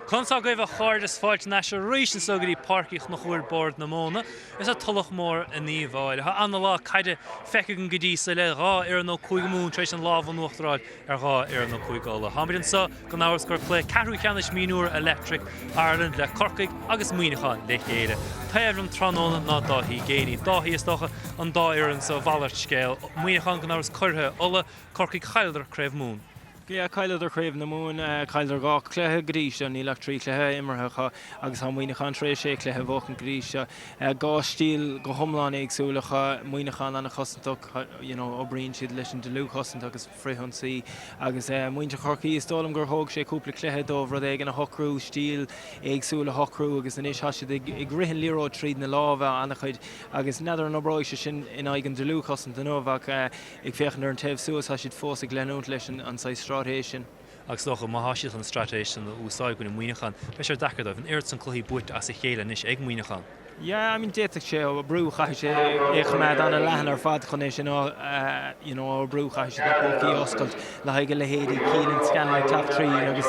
Conas tá agaibh a chairde is fáilte thar n-ais arís anso go dtí Páirc Uí Chonchúir Bord na Móna is an Tulach Mhór in Uíbh Fhailí. Tá ana-lá caide feicthe againn go dtí so le 2 fhoireann ó Cúige Mumhan tar éis an lámh in uachtar a fháil ar 2 fhoireann ó Cúige Uladh. Táimid anso gan amhras gur cluiche ceathrú cheannais mionúr Electric Ireland le Corcaigh agus Muineachán le chéile. Taobh liom tráthnóna ná Dáithí Geaney. Dáithí is dócha an dá fhoireann so mhalairt scéil. Muineachán gan amhras curaidh Uladh, Corcaigh chailleadar Craobh Mumhan. Yeah, chailleadar Craobh na Mumhan, chailleadar 2 chluiche go dtí seo, níl ach 3 chluiche imeartha acu agus tá Muineachán tar éis 6 chluiche a bhuachan go dtí seo. 2 stíl go hiomlán éagsúil acu, Muineachán an-chosantach, you know, oibríonn siad leis an dlúthchosaint agus frithionsaí agus muintir Chorcaí, is dóigh liom gur thóg sé cúpla cluiche dóibh rud éigin a shocrú, stíl éagsúil a shocrú agus anois tá siad ag rith an liathróid tríd na lámha an-chuid agus n'fheadar an oibreoidh sé sin in aghaidh an dlúthchosaint inniu ach Ag féachaint ar an taobh suas, tá siad fós ag leanúint leis an saghas straitéis sin. Agus is dócha, má tá siad chun an straitéis sin a úsáid i gcoinne Muineachán, beidh sé deacair dóibh. An oiread san cluichí buaite as a chéile anois ag Muineachán. Yeah, I mean, d'fhéadfadh sé oibriú, chaithfidh sé é a choimeád an-leathan ar fad chun é sin a, you know, a oibriú, chaithfidh siad na pócaí a oscailt le haghaidh a leithéidí Keelan Scanlon ag teacht tríd agus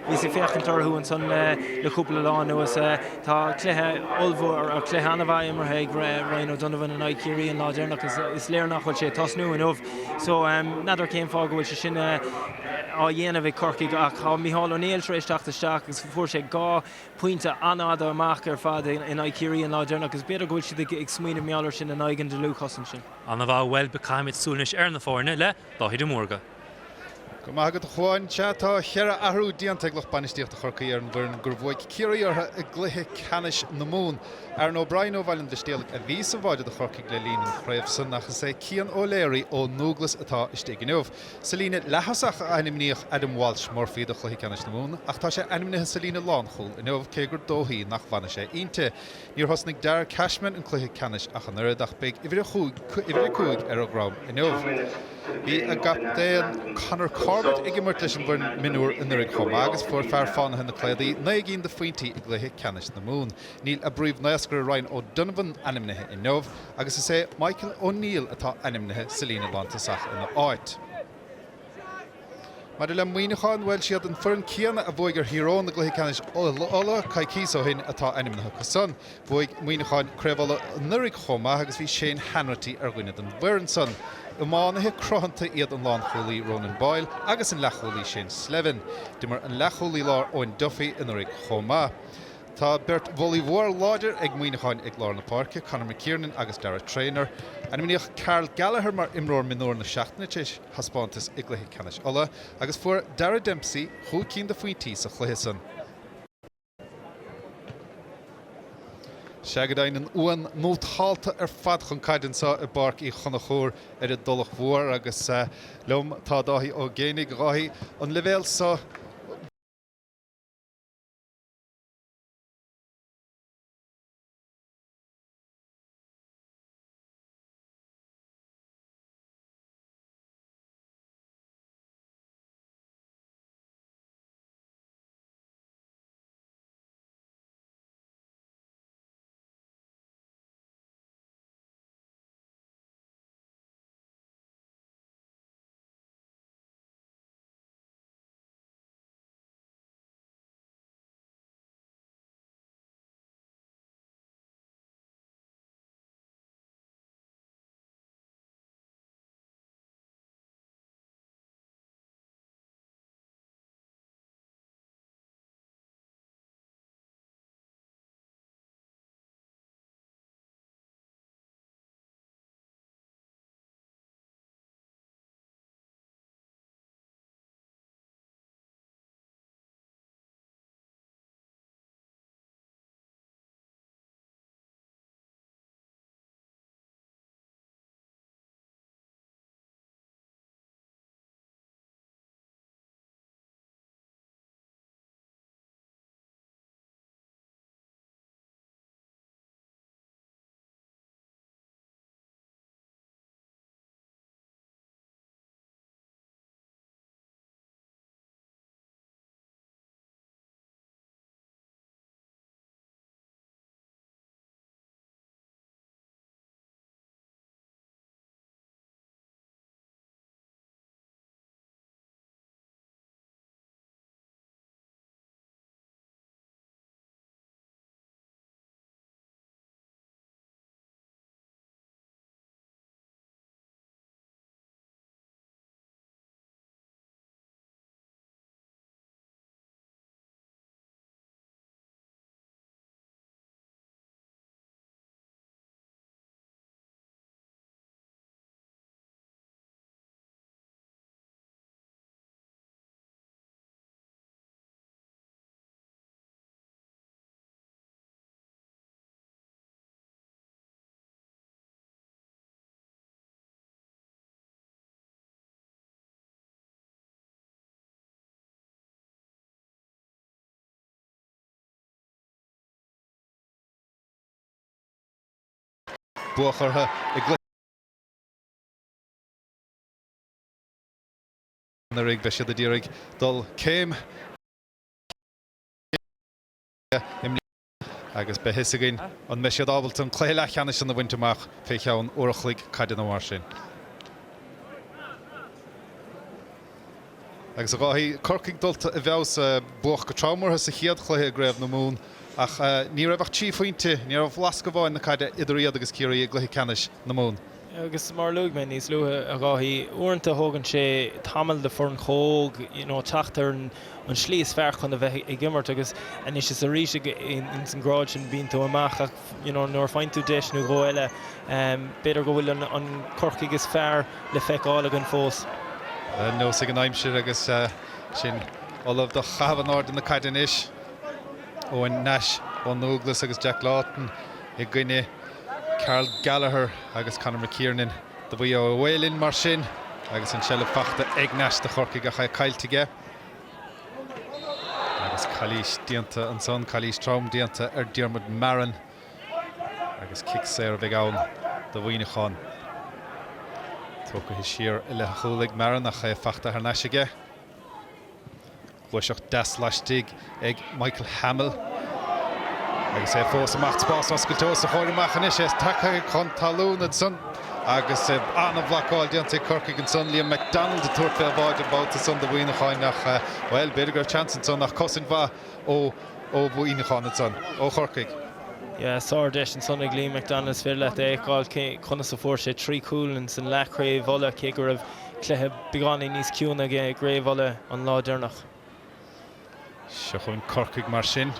bhíos ag féachaint orthu ansan le cúpla lá anuas. Tá cluiche ollmhór, cluiche an-mhaith imeartha ag Ryan O'Donovan in aghaidh Chiarraí an lá deireanach agus is léir nach bhfuil sé ag tosnú inniu. So, n'fheadar cén fáth go bhfuil sé sin á dhéanamh ag Corcaigh ach tá Micheál Ó Néill tar éis teacht isteach agus fuair sé 2 phointe an-fhada amach ar fad in aghaidh Chiarraí an lá deireanach agus b'fhéidir go bhfuil siad ag smaoineamh mar gheall air sin in aghaidh an dlúthchosaint sin. An-mhaith, bhuel, caithfimid súil anois ar na foirne le Dáithí de Mórdha. Go raibh maith agat a Chuáin. Sea, tá cheithre athrú déanta ag lucht bainistíochta Chorcaí ar an bhfoireann gur bhuaigh Ciarraí orthu i gcluiche ceannais na Mumhan. Aaron O'Brien ó Bhaile an Mhistéalaigh a bhí sa bháide do Chorcaigh le linn an chraobh san ach is é Cian O'Leary ó nDúglas atá istigh inniu. Sa líne leath-thosach a ainmníodh Adam Walsh Murphy do chluiche ceannais na Mumhan ach tá sé ainmnithe sa líne lánchúil inniu cé gur dóichí nach bhfanfaidh sé inti. Níor thosnaigh Darragh Cashman an cluiche ceannais ach an oiread ach beidh uimhir a 5 ar a dhroim inniu. Bhí a gcaptaen Conor Corbett ag imirt leis an bhfoireann mionúr anuraidh chomh maith agus fuair fear fánaithe na Cladaí 9 gcinn de phointí i gcluiche ceannais na Mumhan. Níl a bpríomhnaoscaire Ryan O'Donovan ainmnithe inniu agus is é Michael O'Neill atá ainmnithe sa líne lántosach ina áit. Maidir le Muineachán, bhuel, siad an foireann céanna a bhuaigh ar Thír Eoghain i gcluiche ceannais Uladh coicíos ó shin atá ainmnithe acu san. Bhuaigh Muineachán Craobh Uladh anuraidh chomh maith agus bhí Shane Hanratty ar dhuine den bhfoireann san. Iománaithe cruthanta iad an lánchúlaí Ronan Boyle agus an leathchúlaí Shane Slevin. D'imir an leathchúlaí láir Eoin Duffy anuraidh chomh maith. Tá beirt bhullaí mhóra láidir ag Muineachán ag lár na páirce, Conor McKiernan agus Darragh Traynor. Ainmníodh Karl Gallagher mar imreoir mionúr na seachtaine tar éis thaispeántas i gcluiche ceannais Uladh agus fuair Darragh Dempsey chúig cinn de phointí sa chluiche san. Sea go deimhin, an uain nótálta ar fad chun caide anseo i bPáirc Uí Chonchúir ar an dTulach Mhór agus liom tá Dáithí Ó Géibheannaigh. A Dháithí, an leibhéal seo, Buadh orthu i gcluiche anuraidh. Beidh siad a d'iarraidh dul céim i mbliana agus beidh fhios againn an mbeidh siad ábalta an cluiche leathcheannais san a bhaint amach fé cheann uair a chloig caide nó mar sin. Agus a Dháithí, Corcaigh dulta i bhfeabhas, buadh go trom orthu sa chéad chluiche i gCraobh na Mumhan ach ní raibh ach 3 phointe, ní raibh lasc amháin na caide idir iad agus Ciarraí i gcluiche ceannais na Mumhan. Agus mar a luaigh mé níos luaithe, a Dháithí, uaireanta thógann sé tamall do foireann chomh hóg you know teacht ar an tslí is fearr chun a bheith ag imirt agus anois is arís ins an grád sin bíonn tú amach ach you know nuair a faigheann tú deis nó dhó eile b'fhéidir go bhfuil an Corcaigh is fearr le feiceáil againn fós. Neosfaidh an aimsir agus sin ullamh do chaitheamh in airde na caide anois. Eoin Nash ó Dúglas agus Jack Lawton i gcoinne Karl Gallagher agus Conor McKiernan do Mhaigh Eo. Away linn mar sin agus an tseilbh fachta ag Nash do Chorcaigh ach é caillte aige. Agus calaois déanta ansan, calaois trom déanta ar Diarmuid Marron agus cic saor a bheidh ann do Mhuineachán. Tógtha siar i leith a chúil ag Marron ach é fachta thar n-ais aige. Gluaiseacht deas laistigh ag Michael Hamill agus é fós amach spás oscailte os a chomhair amach anois. É tagtha chun talún ansan agus an-bhlocáil déanta ag Corcaigh ansan. Liam McDonald ag tabhairt fé bháide an babhta san do Mhuineacháin ach, bhuel, b'fhéidir go raibh seans ansan ach cosaint mhaith ó ó Mhuineachán ansan, ó Chorcaigh. Yeah, sár-deis ansan ag Liam McDonald. Is féidir leat a fheiceáil conas a fuair sé 3 chúl ins an leath-chraobh Uladh cé go raibh Cluiche beagáinín níos ciúine aige i gCraobh Uladh an lá deireanach. Seo chugainn Corcaigh mar sin.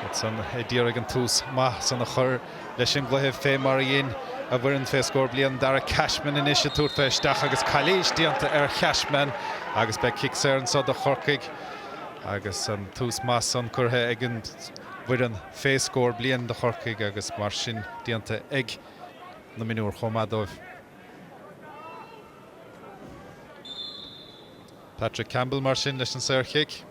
Iad san a d'iarraidh an tús maith san a chur leis an gcluiche fé mar a dhein a bhfoireann fé scór bliain. Darragh Cashman anois ag tabhairt fé isteach agus calaois déanta ar Chashman agus beidh cic saor anso do Chorcaigh agus an tús maith san curtha ag an bhfoireann fé scór bliain do Chorcaigh agus mar sin déanta ag na mionúir chomh maith dóibh. Patrick Campbell mar sin leis an saorchic.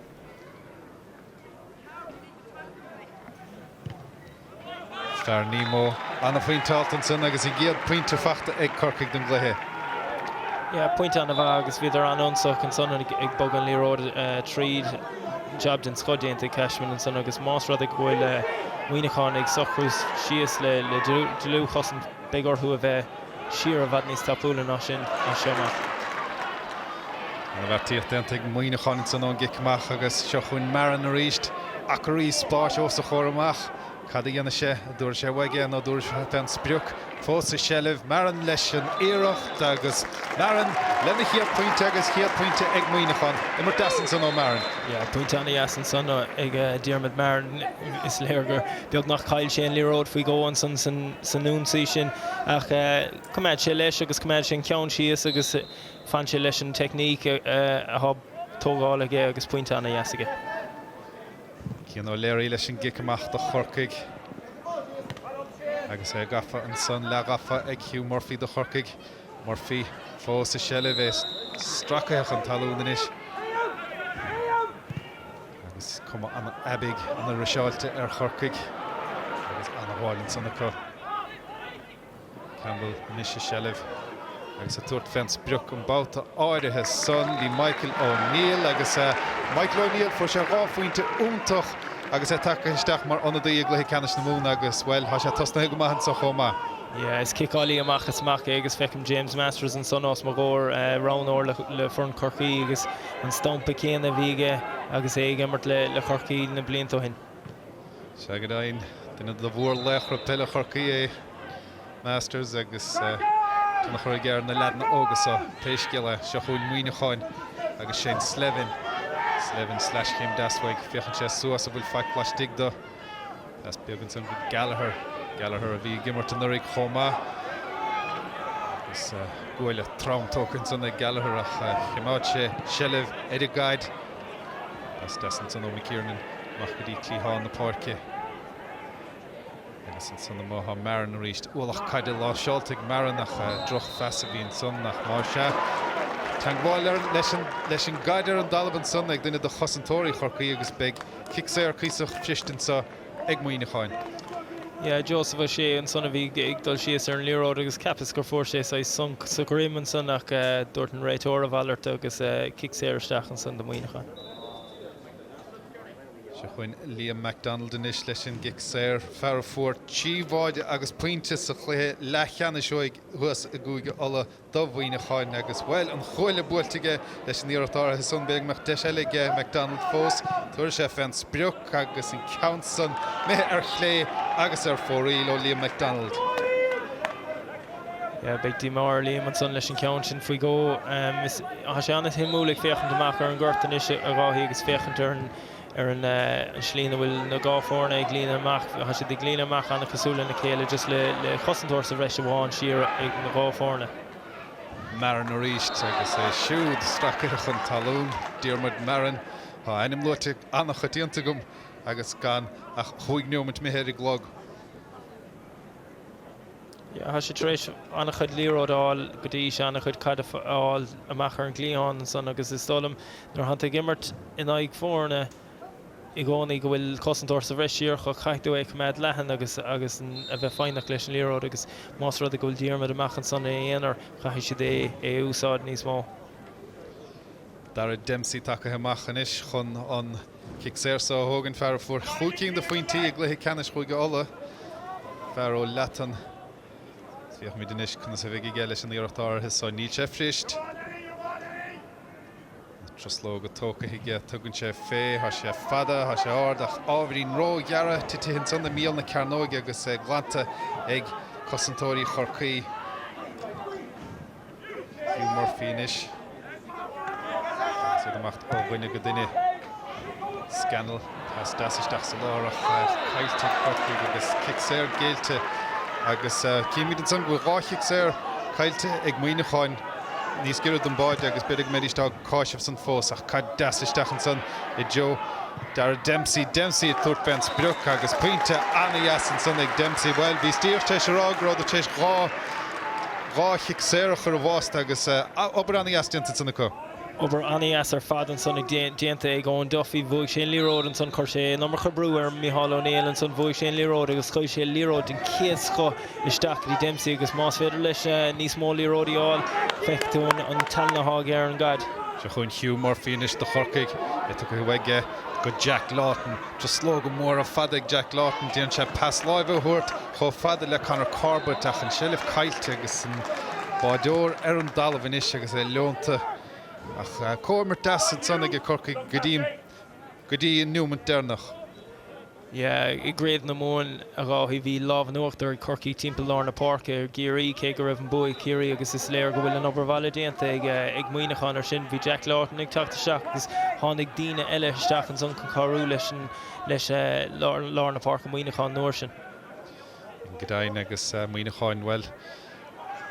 Fear Nemo an-phointeáilte ansan agus an gcéad pointe fachta ag Corcaigh don gcluiche. Yeah, pointe an-mhaith agus bhíodar an-ionsaitheach ansan ag bogadh an liathróid tríd. Jab den scoth déanta ag Cashman ansan agus más rud é go bhfuil Muineachán ag socrú síos le dlúthchosaint Beidh orthu a bheith siar i bhfad níos tapúla ná sin as seo amach. An-bheartaíocht déanta ag Muineachán ansan ón gcic amach agus seo chugainn Marron arís. Acraí spáis os a chomhair amach. Cad a dhéanfaidh sé? An dtabharfaidh sé uaidh é nó an dtabharfaidh sé fén sprioc? Fós i seilbh. Marron leis an iarracht agus Marron lena chéad phointe agus chéad pointe ag Muineachán. Imirt deas ansan ó Marron. Yeah, pointe an-dheas ansan ag Diarmuid Marron. Is léir gur beagnach chaill sé an liathróid faoi dhó ansan san ionsaí sin ach choimeád sé leis agus choimeád sé an ceann síos agus fan sé leis an teicníc atá tógáil aige agus pointe an-dheas aige. Cian O'Leary leis an gcic amach do Chorcaigh agus é gafa ansan, leathghafa ag Hugh Murphy do Chorcaigh. Murphy fós i seilbh, é stracaithe chun talún anois agus cuma an-aibidh, an-fhriseáilte ar Chorcaigh agus an-ghabháil ansan acu. Campbell anois i seilbh agus ag tabhairt fén sprioc an babhta áirithe san. Bhí Michael O'Neill agus Michael O'Neill, fuair sé dhá phointe iontach agus é tagtha isteach mar ionadaí i gcluiche ceannais na Mumhan agus, bhuel, tá sé tosnaithe go maith anso chomh maith. Yeah, is ciceálaí amach is amach é agus feicim James Masters ansan os mo chomhair, roghnóir le foireann Chorcaí agus an stampa céanna a bhí aige agus é ag imirt le Corcaigh na blianta ó shin. Sea go deimhin, duine de mhórlaochra peile Chorcaí é Masters agus tionchar aige ar na leaideanna óga seo. Pé scéal é, seo chugainn Muineachán agus Shane Slevin. Slevin sleaschéim deas uaidh, féachann sé suas an bhfuil faic laistigh de. Pas beag ansan go Gallagher. Gallagher a bhí ag imirt anuraidh chomh maith. Agus guaille trom tógtha ansan ag Gallagher ach choimeád sé seilbh ar an gcaid. Pas deas ansan ó McKiernan amach go dtí cliathán na páirce. Agus ansan amuigh tá Marron arís. Ualach caide láimhseáilte ag Marron ach droch-phas a bhí ansan ach más ea. Teagmháil leis an leis an gcaid ar an dtalamh ansan ag duine de chosantóirí Chorcaí agus beidh cic saor cuíosach fuirist anso ag Muineachán. Yeah, Joseph O'Shea ansan a bhí ag dul síos ar an liathróid agus cheapas gur fuair sé saghas sonc sa dhroim ansan ach dúirt an réiteoir a mhalairt agus cic saor isteach ansan do Mhuineachán. Seo chugainn Liam McDonald anois leis an gcic saor, fear a fuair 3 bháide agus pointe sa chluiche leathcheannais thuas i gCúige Uladh. do Mhuineacháin agus, bhuel, an chuaille buailte aige leis an iarracht áirithe san. B'fhéidir go mbeadh deis eile aige McDonald fós. Tabharfaidh sé fén sprioc agus an ceann san imithe ar chlé agus ar fóraoil ó Liam McDonald. Yeah, beidh díomá ar Liam ansan leis an ceann sin faoi dhó. Tá sé an-shuimiúil ag féachaint amach ar an ngort anois, a Dháithí, agus féachaint ar an ar an slí ina bhfuil na dá foirne ag líonadh amach. Tá siad ag líonadh amach an-chosúil lena chéile, just le cosantóir sa bhreis amháin siar ag na dhá foirne. Marron arís agus é siúd stracaithe chun talún. Diarmuid Marron. Tá a ainm luaite an-choitianta agam agus gan ach chúig neomant imithe ar an gclog. Tá sé tar éis an-chuid liathróid a fháil go dtí seo, an-chuid caide a fháil amach ar an gcliathán ansan agus is dóigh liom nuair atánn tú ag imirt in aghaidh foirne i gcónaí go bhfuil cosantóir sa bhreis siar acu, caithfidh tú é a choimeád leathan agus agus a bheith foighneach leis an liathróid agus más rud é go bhfuil Diarmuid amach ansan ina aonar, caithfidh siad é a úsáid níos mó. Darragh Dempsey tagtha amach anois chun an cic saor so a thógaint, fear a fuair chúig cinn de phointí i gcluiche ceannais Chúige Uladh, fear ó Leatain. Féachfaimid anois conas a bheidh aige leis an iarracht áirithe so. Níl sé fuirist. Na truslóga tógtha aige, tugann sé fé, tá sé fada, tá sé ard ach ábhairín róghearr, titithe ansan i mbéal na cearnóige agus é glanta ag cosantóirí Chorcaí. Hugh Murphy anois agus iad ag imeacht ó dhuine go duine. Scannell, pas deas isteach sa lár ach caillte ag Corcaigh agus cic saor géillte agus címid ansan go bhfuil dhá chic saor caillte ag Muineachán níos giorra don báide agus b'fhéidir go mbeidís á cáiseamh san fós ach caid deas isteach ansan i dtreo Darragh Dempsey. Dempsey ag tabhairt fén sprioc agus pointe ana-dheas ansan ag Dempsey. Bhuel, bhíos díreach tar éis a rá go rabhadar tar éis dhá Dhá chic saor a chur i bhfásta agus obair ana-dheas déanta ansan acu. Obair ana-dheas ar fad ansan déanta ag Eoin Duffy. Bhuaigh sé an liathróid ansan, chuir sé an iomarca brú ar Micheál Ó Néill ansan, bhuaigh sé an liathróid agus chuir sé liathróid den chéad scoth isteach go dtí Dempsey agus más féidir leis níos mó liathróidí a fháil, feicfidh tú an tallann atá aige ar an gcaid. Seo chugainn Hugh Murphy anois do Chorcaigh. É tugtha aige go Jack Lawton. Truslóga móra fada ag Jack Lawton. Déanann sé pas láimhe a thabhairt chomh fada le Conor Corbett ach an tseilbh caillte agus an báideoir ar an dtalamh anois agus é leonta. Ach comhimirt deas ansan ag Corcaigh go dtí go dtí an neomant deireanach. Yeah, i gCraobh na Mumhan, a Dháithí, bhí lámh in uachtar ag Corcaigh timpeall lár na páirce ar gCiarraí, cé go raibh an bua ag Ciarraí agus is léir go bhfuil an obair bhaile déanta ag ag Muineachán ar sin. Bhí Jack Lawton ag teacht isteach agus tháinig daoine eile isteach ansan chun cabhrú leis an leis lár lár na páirce Muineachán an uair sin. Go deimhin agus Muineachán, bhuel,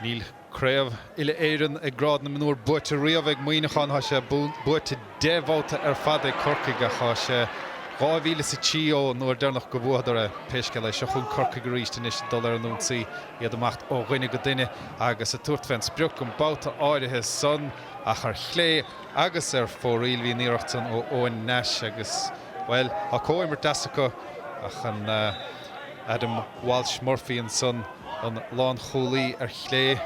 níl Craobh Uile-Éireann ag grád na mionúr buaite riamh ag Muineachán. Tá sé buaite 10 mbabhta ar fad ag Corcaigh ach tá sé 2003 ó an uair deireanach go bhuadar é. Pé scéal é, seo chugainn Corcaigh arís anois ag dul ar an ionsaí, iad ag imeacht ó dhuine go duine agus ag tabhairt fén sprioc an babhta áirithe san ach ar chlé agus ar fóraoil bhí an iarracht san ó Eoin Nash agus, bhuel, tá comhimirt deas acu ach an Adam Walsh Murphy ansan. an lánchúlaí ar chlé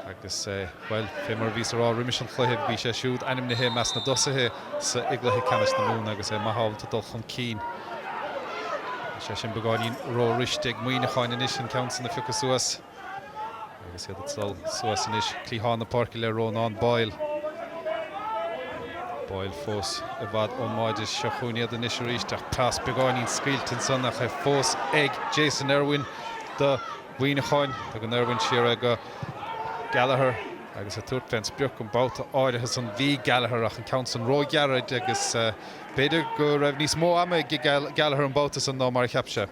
agus, bhuel, fé mar a bhíos a rá roimis an chluiche, bhí sé siúd ainmnithe i measc na dtosaithe sa i gcluiche ceannais na Mumhan agus é maith ábalta dul chun cinn. Tá sé sin beagáinín rófhuirist ag Muineachán anois an ceann san a phiocadh suas agus iad ag dul suas anois cliathán na páirce le Rónán Boyle. Boyle fós i bhfad ón mbáide. Seo chugainn iad anois arís ach pas beagáinín scaoilte ansan ach é fós ag Jason Irwin. do Mhuineachán. Tugann Irwin siar é go Gallagher agus ag tabhairt fén sprioc an babhta áirithe san bhí Gallagher ach an ceann san róghairid agus b'fhéidir go raibh níos mó ama ag Gallagher an babhta san ná mar a cheap sé.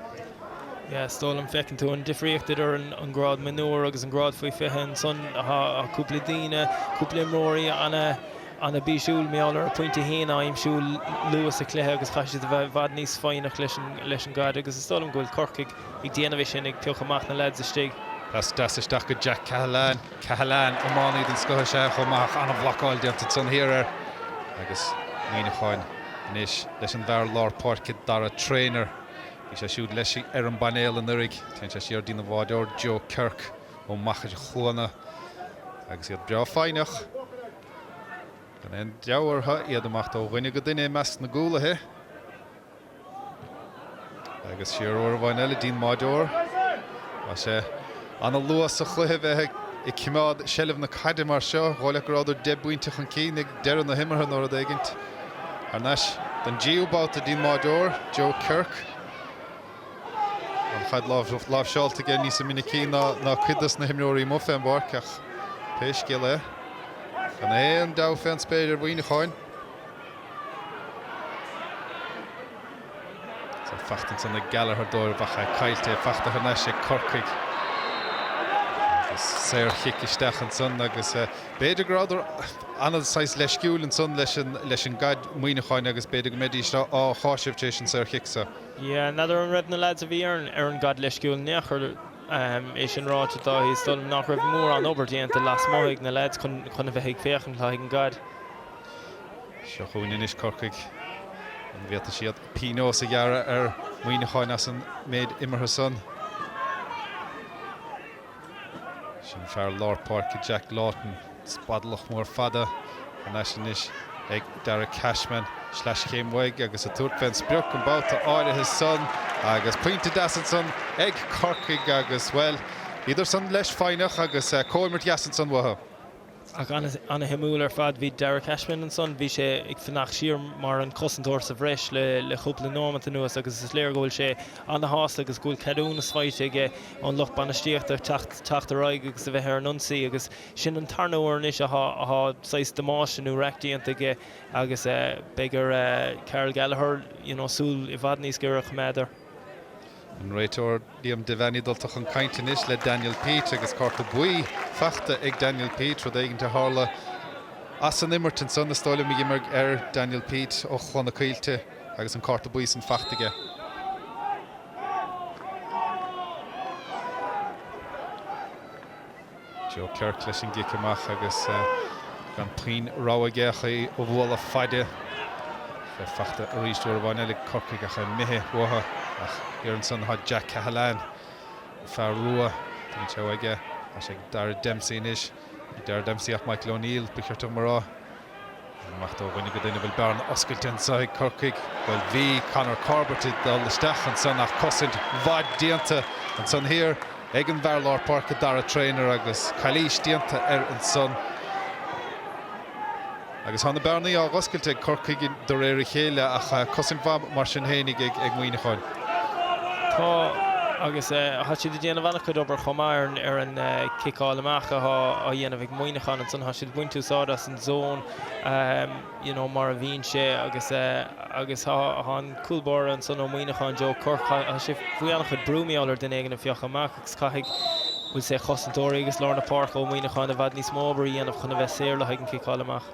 Yeah, is dóigh liom feiceann tú an difríocht idir an grád mionúr agus an grád faoi 20 ansan. Tá cúpla daoine, cúpla imreoirí ana ana bísiúil mar gheall ar a pointe féin a aimsiú luath sa chluiche agus caithfidh siad a bheith i bhfad níos foighneach leis an leis an gcaid agus is dóigh liom go bhfuil Corcaigh ag déanamh é sin, ag piocadh amach na leaids istigh. Pas deas isteach go Jack Cahalane. Cahalane, iománaí den scoth is ea chomh maith ach an-bhlocáil déanta ansan thiar air agus Muineachán anois leis an bhfear lár páirce Dara Traynor. Bhí sé siúd leis ar an bpainéal anuraidh. Téann sé siar dtína bháideoir Joe Kirk ó Machaire Chluana agus iad breá foighneach. Gan aon deabhadh orthu, iad ag imeacht ó dhuine go duine i measc na gcúlaithe. Agus siar uair amháin eile dtí'n mbáideoir. Tá sé ana-luath sa chluiche bheith ag coimeád seilbh na caide mar seo. Dhóigh leat go rabhadar 10 bpointe chun cinn ag deireadh na himeartha nó rud éigint. Thar n-ais don dtríú babhta dtí'n mbáideoir, Joe Kirk. An chaid láimhseáilte aige níosa minicí ná cuid dos na himreoirí amuigh fén bpáirc ach pé scéal é, gan aon deabhadh fén spéir ar Mhuineacháin. Tá fachta ansan ag Gallagher dóibh ach é caillte, é fachta thar n-ais ag Corcaigh. Agus saor-chic isteach ansan agus b'fhéidir go rabhadar ana-saghas leisciúil ansan leis an gcaid Muineacháin agus b'fhéidir go mbeidís á cháiseamh tar éis an saor-chic so. Yeah, n'fheadar an raibh na lads a bhí ar an gcaid leisciúil in aon chor. É sin ráite, Dáithí, is dóigh liom nach raibh mórán obair déanta lasmuigh ag na lads chun a bheith ag féachaint le haghaidh an gcaid. Seo chugainn anois Corcaigh. An bhféadfaidh siad pionós a ghearradh ar Mhuineacháin as an méid imeartha san? Sin fear lár páirce Jack Lawton, spadalach mór fada, thar n-ais anois ag Darragh Cashman. Sleaschéim uaidh agus ag tabhairt fén sprioc an babhta áirithe san agus pointe deas ansan ag Corcaigh agus, bhuel, bhíodar san leis foighneach agus comhimirt dheas ansan uathu. Ach ana-shuimiúil ar fad, bhí Darragh Cashman ansan, bhí sé ag fanacht siar mar an cosantóir sa bhreis le cúpla nóimeat anuas agus is léir go bhfuil sé ana-shásta agus go bhfuil ceadúnas faighte aige ón lucht bainistíochta teacht teacht ar aghaidh agus a bheith ar an ionsaí agus sin an tarna huair anois athá athá saghas damáiste nó raic déanta aige agus beidh ar Karl Gallagher you know súil i bhfad níos géire a choimeád air. An réiteoir Liam Devaney dulta chun cainte anois le Daniel Peat agus cárta buí fachta ag Daniel Peat, rud éigint a tharla as an imirt ansan is dóigh liom a d'imir ar Daniel Peat ó Chloich na Coillte agus an cárta buí san fachta aige. Joe Kirk leis an gcic amach agus gan puinn rogha aige ach é a bhualadh faide. É fachta arís uair amháin eile ag Corcaigh ach é imithe uathu. Ach thiar ansan tá Jack Cahalane, an fear rua. Tugann sé uaidh é. Tá sé ag Darragh Dempsey anois. Ní Darragh Dempsey ach Michael O'Neill, ba cheart dom a rá. Imeacht ó dhuine go duine, bhfuil bearna oscailte anseo ag Corcaigh? Bhuel, bhí Conor Corbett ag dul isteach ansan ach cosaint mhaith déanta ansan thiar ag an bhfear lár páirce Darragh Traynor agus calaois déanta air ansan. Agus tá na bearnaí á dh'oscailt ag Corcaigh de réir a chéile ach cosaint mhaith mar sin fhéinig ag Muineachán. Tá agus tá siad ag déanamh an-chuid obair chomh maith ar an ciceáil amach atá á dhéanamh ag Muineachán ansan. Tá siad ag baint úsáid as an zone you know mar a bhíonn sé agus agus tá an cúl báire ansan ó Muineachán, Joe Kirk, tá sé faoi an-chuid brú mar gheall ar duine éigin ag fiuchadh amach agus caithfidh bhfuil sé chosantóirí agus lár na páirce ó Muineachán i bhfad níos mó obair a dhéanamh chun a bheith saor le haghaidh an ciceáil amach.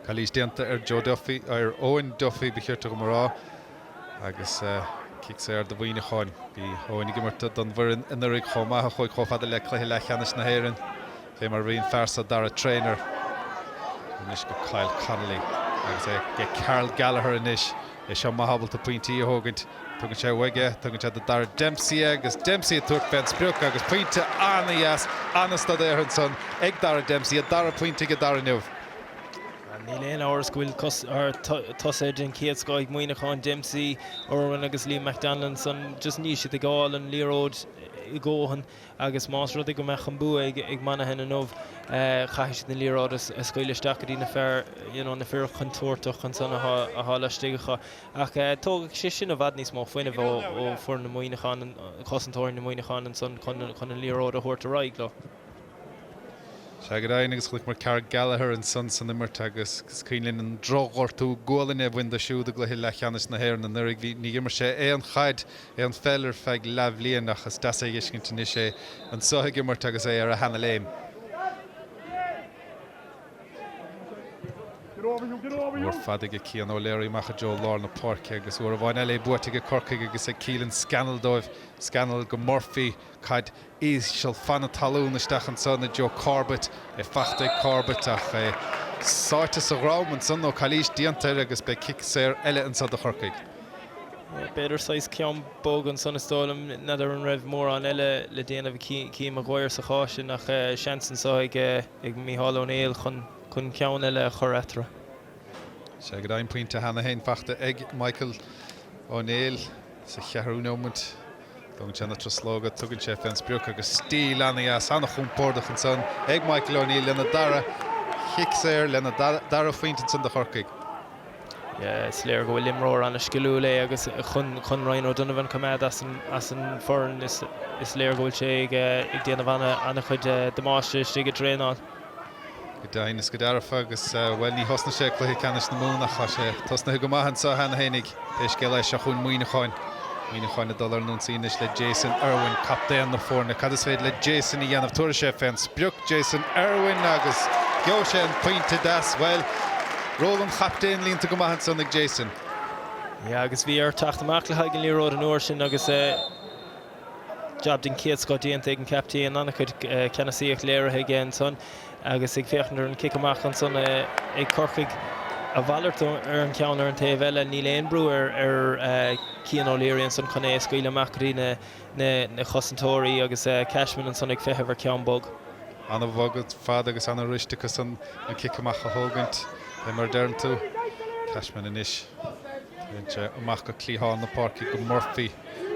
Calaois déanta ar Joe Duffy, ar Eoin Duffy ba chirte dhom a rá. Agus cic saor do Mhuineachán. Bhí Eoin ag imirt don bhfoireann anuraidh chomh maith, a chuaigh chomh fada le cluiche leathcheannais na hÉireann, fé mar a bhí an fear seo, Darragh Traynor. Anois go Kyle Connolly agus é ag Karl Gallagher anois. É seo maith ábalta pointí a thógaint. Tugann sé uaidh é, tugann sé do Darragh Dempsey é agus Dempsey ag tabhairt fén sprioc agus pointe an-dheas, an-staidéartha ansan ag Darragh Dempsey, a dara pointe aige Darragh inniu. Níl aon amhras go bhfuil tosaithe den chéad scoth ag Muineachán, Dempsey, Irwin agus Liam McDonald ansan. Just níl siad ag fháil an liathróid a ndóthain agus más rud é go mbeadh an bua ag Monaghan inniu, caithfidh siad an liathróid a scaoileadh isteach go dtí na fear, you know, na fir chontúirteach ansan atá laistigh acu. Ach tógfaidh sé sin i bhfad níos mó fuinnimh ó foireann na Muineachán, cosantóirí na Muineachán ansan chun an liathróid a thabhairt ar aghaidh leo. Sea go deimhin agus chonaic muid Karl Gallagher ansan san imirt agus is cuimhin linn an drochghortú gualainne a bhain dó siúd i gcluiche leathcheannais na hÉireann anuraidh. Bhí, ní imir sé aon chaid, aon pheil ar feadh leathbhliain ach is deas é a fheiscint anois é anso ag imirt agus é ar a sheana-léim. Mór fada aige Cian O'Leary amach i dtreo lár na páirce agus uair amháin eile é buaite ag Corcaigh agus ag Keelan Scannell dóibh. Scannell go Murphy, caid íseal fan na talún isteach ansan i dtreo Corbett, é fachta ag Corbett ach é sáite sa dhrom ansan nó calaois déanta air agus beidh cic saor eile anso do Chorcaigh. B'fhéidir saghas ceann bog ansan is dóigh liom. N'fheadar an raibh mórán eile le déanamh ag Cian Maguire sa chás sin ach seans anso ag Micheál Ó Néill chun ceann eile a chur eatarthu. Sea, go deimhin pointe cheana féin fachta ag Michael Ó Néill sa cheathrú neomant. Tógann sé na truslóga, tugann sé fén sprioc agus stíl ana-dheas, ana-chompordach ansan ag Michael O'Neill lena dara chic saor, lena dara phointe ansan do Chorcaigh. Is léir go bhfuil imreoir an-sciliúil é agus chun Ryan O'Donovan a choimeád as an bhfoireann is léir go bhfuil sé ag déanamh an-chuid damáiste istigh i dtraenáil. Go deimhin is go dearfa agus, bhuel, ní thosnaigh sé cluiche ceannais na Mumhan ach tá sé tosnaithe go maith anseo cheana fhéinig. Pé scéal é, seo chugainn Muineachán. Muineachán ag dul ar an ionsaí anois le Jason Irwin, captaen na foirne. Cad is féidir le Jason a dhéanamh? Tabharfaidh sé fén sprioc, Jason Irwin, agus gheobhaidh sé an pointe deas. Bhuel, ról an chaptaein líonta go maith ansan ag Jason. Yeah, agus bhí air teacht amach le haghaidh an liathróid an uair sin agus jab den chéad scoth déanta ag an captaen, an-chuid ceannasaíocht léirithe aige ansan agus ag féachaint ar an cic amach ansan ag Corcaigh, a mhalairt ar an cheann ar an taobh eile, níl aon brú ar Cian O'Leary ansan chun é a scaoileadh amach go dtí na cosantóirí agus Cashman ansan ag feitheamh ar cheann bog. An-bhog ar fad agus an-rist acu san an cic amach a thógaint, fé mar a deireann tú. Cashman anois. Téann sé amach go cliathán na páirce go Murphy.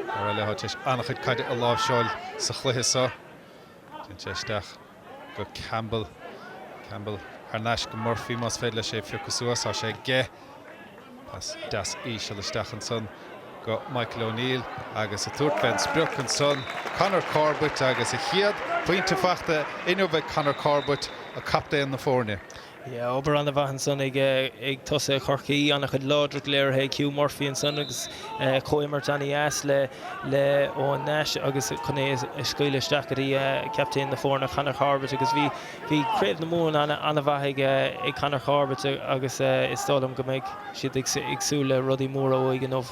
Fear eile atá tar éis an-chuid caide a láimhseáil sa chluiche seo. Téann sé isteach go Campbell. Campbell thar n-ais go Murphy más féidir leis é a phiocadh suas. Tá sé aige. Pas deas íseal isteach ansan go Michael O'Neill agus ag tabhairt fén sprioc ansan Conor Corbett agus a chéad phointe fachta inniu ag Conor Corbett, captaen na foirne. Yeah, obair an-mhaith ansan ag tosaithe Chorcaí, an-chuid láidreacht léirithe ag Hugh Murphy ansan agus comhimirt an-dheas le le Eoin Nash agus chun é a scaoileadh isteach go dtí captaen na foirne Conor Corbett agus bhí bhí Craobh na Mumhan an-mhaith ag ag Conor Corbett agus is dóigh liom go mbeidh siad ag súil le rudaí móra uaidh inniu.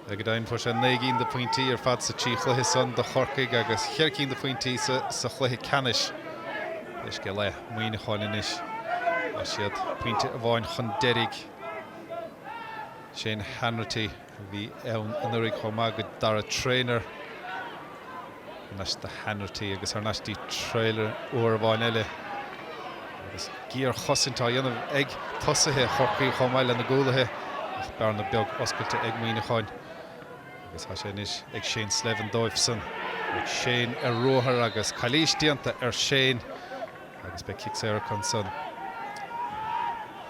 Go deimhin, fuair sé 9 gcinn de phointí ar fad sa trí chluiche san do Chorcaigh agus cheithre cinn de phointí sa chluiche ceannais. Pé scéal é, Muineachán anois, tá siad pointe amháin chun deiridh. Shane Hanratty a bhí ann anuraidh chomh maith go Dara Traynor. Thar n-ais do Hanratty agus thar n-ais dtí Traynor uair amháin eile. Agus géarchosaint á dhéanamh ag tosaithe Chorcaí chomh maith lena gcúlaithe ach bearna beag oscailte ag Muineachán. Agus tá sé anois ag Shane Slevin dóibhsan. Ag Shane ar ruathar agus calaois déanta ar Shane. Agus beidh cic saor acu ansan.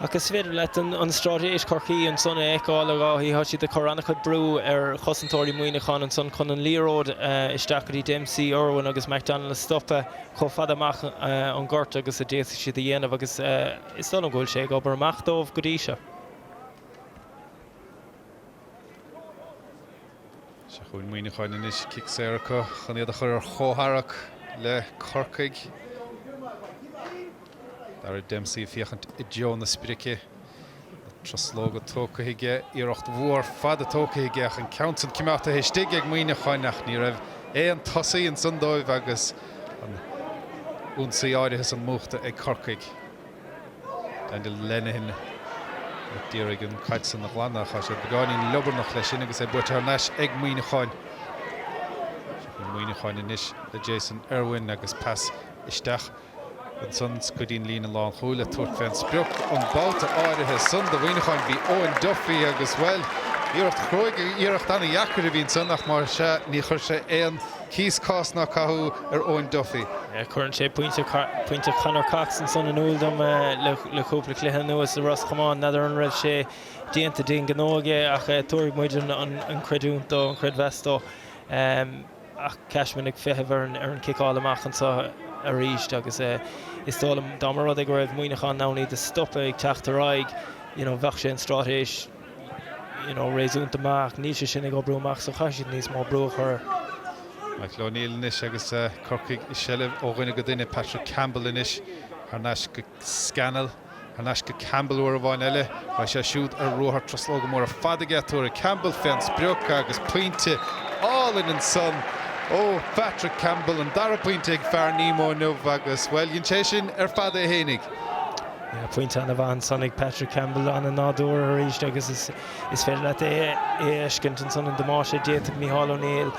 Ach is féidir leat an straitéis Chorcaí ansan a fheiceáil, a Dháithí. Tá siad ag cur an-chuid brú ar chosantóirí Mhuineacháin ansan chun an liathróid isteach go dtí Dempsey, Irwin agus McDonnell a stopadh chomh fada amach an gort agus a d'fhéadfadh siad a dhéanamh agus is dóigh liom go bhfuil sé ag obair amach dóibh go dtí seo. Seo chugainn Muineachán anois, cic saor acu chun iad a chur ar chomhtharrac le Corcaigh. Darragh Dempsey ag féachaint i dtreo na sprice. Na truslóga tógtha aige, iarracht mhór fada tógtha aige ach an ceann san coimeádta istigh ag Muineachán ach ní raibh aon tosaí ansan dóibh agus an ionsaí áirithe san múchta ag Corcaigh. Daniel Lenihan ag iarraidh an chaid san a ghlanadh ach tá sé beagáinín liobarnach leis sin agus é buaite thar n-ais ag Muineachán. Seo chugainn Muineachán anois le Jason Irwin agus pas isteach ansan go dtí an líne lánchúil ag tabhairt fén sprioc an babhta áirithe san do Mhuineachán. Bhí Eoin Duffy agus, bhuel, iarracht chruaidh, iarracht an-dheacair a bhí ansan ach más ea ní chuir sé aon Cíos cás ná cathú ar Eoin Duffy. Cuireann sé pointe pointe Conor Cox ansan in iúl dom le cúpla cluiche anuas i Ros Comáin. N'fheadar an raibh sé déanta den ghnó aige ach tabharfaidh muid an chreidiúint dó, an creidmheas dó. Ach Cashman ag feitheamh ar an chiceáil amach anseo arís agus is dóigh liom dá mba rud é go raibh Muineachán in ann iad a stopadh ag teacht ar aghaidh, you know, bheadh sé an straitéis you know, réasúnta maith ach níl sé sin ag oibriú amach so caithfidh siad níos mó brú a chur air. Michael O'Neill anois agus Corcaigh i seilbh ó dhuine go duine. Patrick Campbell anois thar n-ais go Scannell, thar n-ais go Campbell uair amháin eile. Beidh sé siúd ar ruathar truslóga móra fada aige. Tabharfaidh Campbell fén sprioc agus pointe álainn ansan ó Phatrick Campbell, an dara pointe ag fear Nemo inniu agus, bhuel, dhein sé sin ar fad é fhéinig. Yeah, pointe an-mhaith ansan ag Patrick Campbell, an-nádúrtha arís agus is féidir leat é a fheiscint ansan an damáiste a d'fhéadfadh Micheál Ó Néill,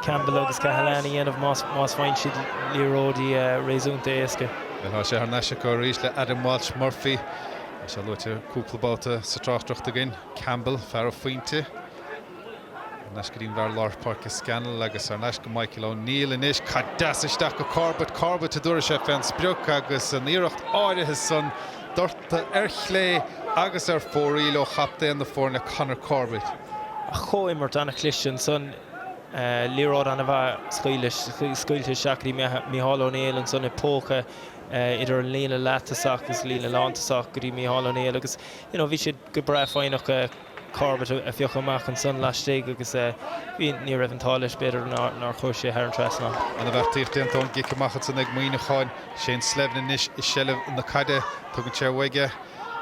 Campbell agus Cahalane a dhéanamh más faigheann siad liathróidí réasúnta éasca. Bhuel, tá sé thar n-ais acu arís le Adam Walsh Murphy. Tá sé luaite cúpla babhta sa tráchtaireacht againn. Campbell, fear an phointe. Thar n-ais go dtí an bhfear lár páirce Scannell agus thar n-ais go Michael O'Neill anois. Caid deas isteach go Corbett. Corbett a dtabharfaidh sé fén sprioc agus an iarracht áirithe san doirte ar chlé agus ar fóraoil ó chaptaen na foirne Conor Corbett. Comhimirt an-chliste ansan. Liathróid an-mhaith scaoilte isteach go dtí Micheál Ó Néill ansan i póca idir an líne leath-tosach agus líne lántosach go dtí Micheál Ó Néill agus you know bhí siad go breá foighneach Corbett a phiocadh amach ansan laistigh agus bhí, ní raibh an t-ádh leis b'fhéidir nár chuaigh sé thar an trasnán. An-bheartaíocht déanta ón gcic amach ansan ag Muineachán. Shane Slevin anois i seilbh na caide. Tugann sé uaidh é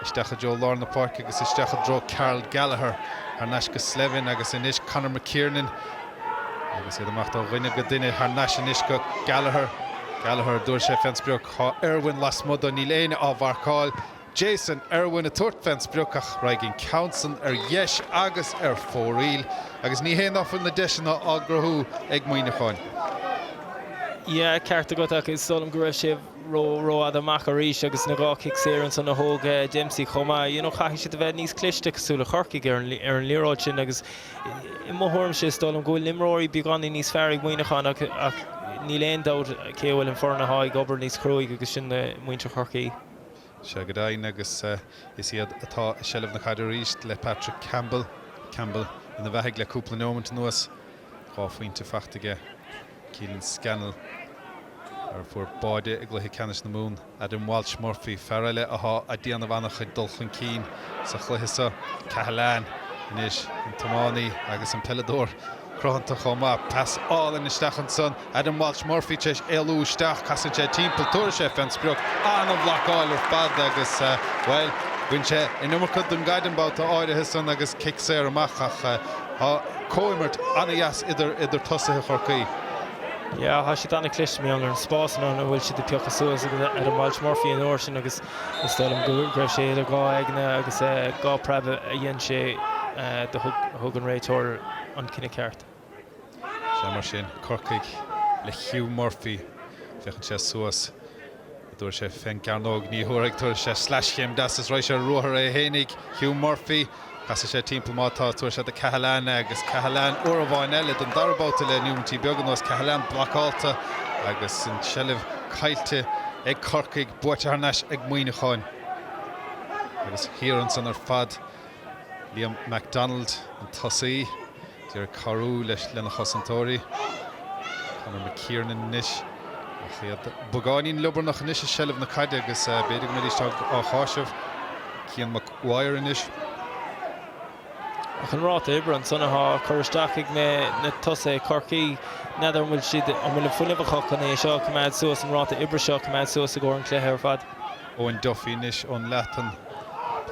isteach i dtreo lár na páirce agus isteach i dtreo Karl Gallagher. Thar n-ais go Slevin agus anois Conor McKiernan agus iad ag imeacht ó dhuine go duine. Thar n-ais anois go Gallagher. Gallagher, dtabharfaidh sé fén sprioc. Tá Irwin lasmuigh dó, níl éinne á mharcáil. Jason Irwin ag tabhairt fén sprioc ach raghaidh an ceann san ar dheis agus ar fóraoil agus ní hé ná fuil na deiseanna á gcruthú ag Muineachán. Yeah, ceart agat ach is dóigh liom go raibh sé ró rófhada amach arís agus na dhá chic saor ansan a thóg Dempsey chomh maith. You know, caithfidh siad a bheith níos cliste cosúil le Corcaigh ar an ar an liathróid sin agus i mo thuairimse is dóigh liom go bhfuil imreoirí beagáinín níos fearr ag Muineachán ach ach níl aon dabht cé a bhfuil an foireann atá ag obair níos cruaidh agus sin muintir Chorcaí. Sea go deimhin agus is iad atá i seilbh na caide arís le Patrick Campbell. Campbell ina bheathaidh le cúpla neomant anuas. 2 phointe faighte aige. Keelan Scannell, fear a fuair báide i gcluiche ceannais na Mumhan. Adam Walsh Murphy, fear eile athá a' déanamh an-chuid dul chun cinn sa chluiche seo. Cahalane anois, an t-iománaí agus an peileadóir. Cruthanta chomh maith. Pas álainn isteach ansan. Adam Walsh Murphy tar éis éalú isteach. Casann sé timpeall. Tabharfaidh sé fén sprioc. An-bhlocáil ar fad agus, bhuel, bhain sé an iomarca den gcaid an babhta áirithe san agus cic saor amach ach tá comhimirt an-dheas idir idir tosaithe Chorcaí. Yeah, tá siad an-chliste mar gheall ar an spás ina bhfuil siad ag piocadh suas agus Adam Walsh Murphy an uair sin agus is dóigh liom go raibh sé idir dhá aigne agus dhá preab a dhein sé do thug an réiteoir an cinneadh ceart. Sea mar sin, Corcaigh le Hugh Murphy. Féachann sé suas. An dtabharfaidh sé fén gcearnóg? Ní thabharfaidh. Tabharfaidh sé sleaschéim deas is raghaidh sé ar ruathar é fhéinig. Hugh Murphy. Casfaidh sé timpeall má tá. Tabharfaidh sé do Cahalane agus Cahalane uair amháin eile don dara babhta le neomaintí beaga anuas. Cahalane blocálta agus an tseilbh caillte ag Corcaigh, buaite thar n-ais ag Muineachán. Agus thiar ansan ar fad Liam McDonald, an tosaí, d'iarraidh cabhrú leis lena chosantóirí. Conor McKiernan anois ach iad beagáinín liobarnach anois i seilbh na caide agus b'fhéidir go mbeidís á cháiseamh. Cian Maguire anois. Ach an ráta oibre ansan atá á chur isteach ag na tosaithe Chorcaí, n'fheadar an bhfuil siad, an bhfuil an fuinneamh acu chun é seo a choimeád suas, an ráta oibre seo a choimeád suas i gcomhair an chluiche ar fad. Eoin Duffy anois ón leathtan.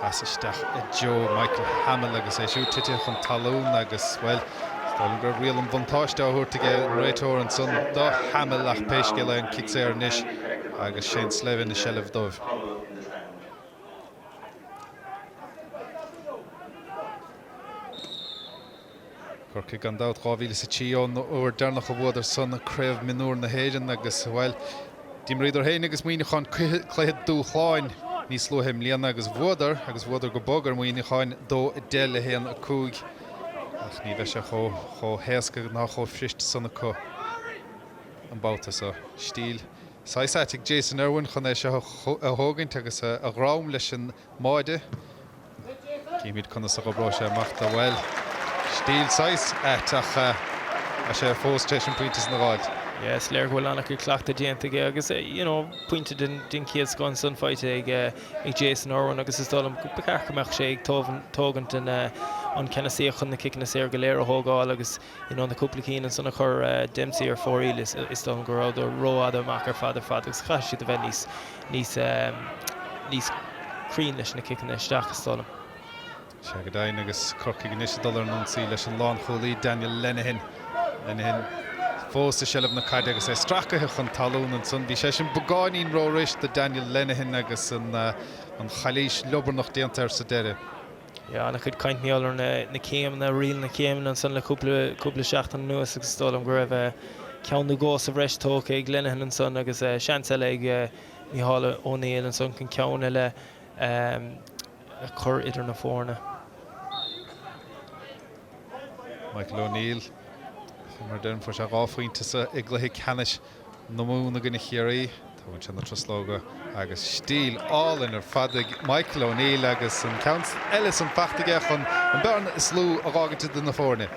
Pas isteach i dtreo Michael Hamill agus é siúd titithe chun talún agus, bhuel, is dóigh liom go raibh riail an bhuntáiste á thabhairt ag an réiteoir ansan do Hamill ach pé scéal é an cic saor anois agus Shane Slevin i seilbh dóibh. Corcaigh gan dabht, 2003 ón uair deireanach a bhuadar san Craobh Mionúr na hÉireann agus, bhuel, d'imríodar féin agus Muineachán cluiche dúshláin níos luaithe i mbliana agus bhuadar, agus bhuadar go bog ar Mhuineachán, 2-10 le 1-5. Ach ní bheidh sé chomh héasca ná chomh fuirist san acu an babhta seo. Stíl saghas ait ag Jason Irwin chun é seo a thógaint agus a dhrom leis an mbáide. Cífimid conas a dh'oibreoidh sé amach dó. Bhuel, stíl saghas ait ach tá sé fós tar éis an pointe san a dh'fháilt. Yeah, is léir go bhfuil an-chuid cleachtaidh déanta aige agus you know, pointe den chéad scoth ansan faighte ag ag Jason Irwin agus is dóigh liom ba cheart go mbeadh sé ag tógaint an ceannasaíocht chun na ciceanna saor go léir a thógáil agus you know, na cúpla cinn ansan a chuir Dempsey ar fóraoil is dóigh liom go rabhadar rófhada amach ar fad ar fad agus chaithfidh siad a bheith níos níos níos cruinn leis na ciceanna isteach, is dóigh liom. Sea go deimhin agus Corcaigh anois ag dul ar an ionsaí leis an lánchúlaí Daniel Lenihan. Lenihan. Fós i seilbh na caide agus é stracaithe chun talún ansan. Bhí sé sin beagáinín ró-ris do Daniel Lenihan agus an chalaois liobarnach déanta air sa deireadh. Yeah, an-chuid caint mar gheall ar na céimeanna, riail na céimeanna ansan le cúpla, cúpla seachtain anuas agus is dóigh liom go raibh ceann nó dhó sa bhreis tógtha ag Lenihan ansan agus seans eile ag Micheál Ó Néill ansan chun ceann eile a chur idir na foirne. Michael O'Neill, mar a deirim, fuair sé 2 phointe sa i gcluiche ceannais na Mumhan i gcoinne Chiarraí. Tógann sé na truslóga agus stíl álainn ar fad ag Michael O'Neill agus an ceann eile san fachta aige chun an bearna is lú a dh'fhágaint idir na foirne.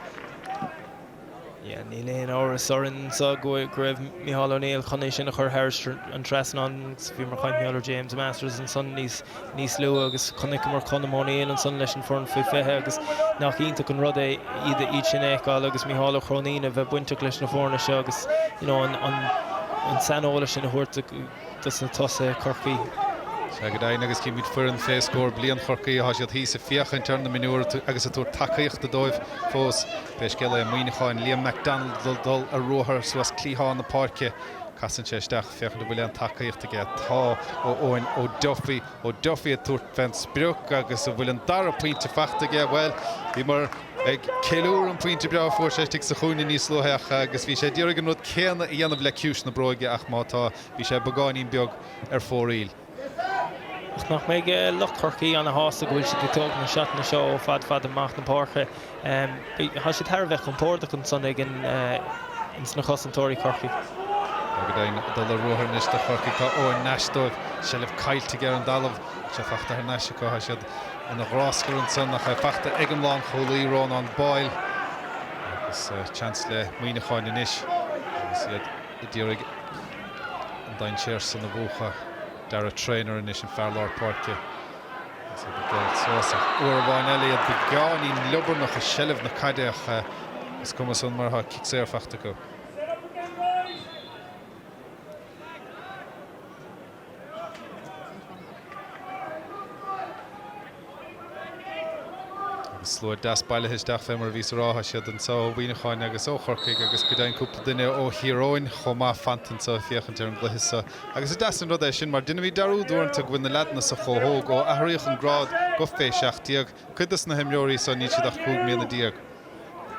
Yeah, níl aon amhras orainn anseo go raibh Micheál O'Neill chun é sin a chur thar an trasnán agus bhíomar ag caint mar gheall ar James Masters ansan níos níos luaithe agus chonaiceamar Colm O'Neill ansan leis an foireann faoi 20 agus nach iontach an rud é iad iad sin a fheiceáil agus Micheál Ó Cróinín a bheith bainteach leis na foirne seo agus you know an an an saineolas sin a thabhairt dos na tosaithe Chorcaí. Sea, go deimhin, agus címid foireann fé scór bliain Chorcaí, tá siad thíos ag féachaint ar na mionúir agus ag tabhairt tacaíochta dóibh fós. Pé scéal é, Muineachán, Liam McDonald ag dul ar ruathar suas cliathán na páirce. Casann sé isteach féachaint an bhfuil aon tacaíocht aige. Tá, ó Eoin O'Duffy. O'Duffy ag tabhairt fén sprioc agus an bhfuil an dara pointe fachta aige? Bhuel, bhíomar ag ceiliúradh an pointe breá a fuair sé istigh sa chúinne níos luaithe ach agus bhí sé ag iarraidh an rud céanna a dhéanamh le ciumhais na bróige ach má tá, bhí sé beagáinín beag ar fóraoil. Ach nach mbeidh lucht Chorcaí ana-shásta go bhfuil siad ag tógaint na seatanna seo ó fad fada amach na páirce. Tá siad thar a bheith compordach ansan ag ins na cosantóirí Chorcaí. Tá go deimhin ag dul ar ruathar anois do Chorcaigh. Tá Eoin Nash dóibh. Seilbh caillte aige ar an dtalamh. Tá sé fachta thar n-ais acu. Tá siad ina ghráscar ansan ach é fachta ag an lánchúlaí, Rónán Boyle. Agus seans le Muineachán anois agus iad ag iarraidh an dainséar san a mhúchadh. Darragh Traynor anois, an fear lár páirce. Agus iad ag dul suas ach uair amháin eile iad beagáinín liobarnach i seilbh na caide ach is cuma san mar tá cic saor fachta acu. Agus slua deas bailithe isteach fé mar a bhíos a rá, tá siad anseo ó Mhuineacháin agus ó Chorcaigh agus go deimhin cúpla duine ó Thír Eoghain chomh maith fanta anseo ag féachaint ar an gcluiche seo. Agus is deas an rud é sin mar deinimid dearúd uaireanta go bhfuil na leaideanna so chomh hóg ó athraíodh an grád go fé 17. Cuid dos na himreoirí so níl siad ach 15 mbliana.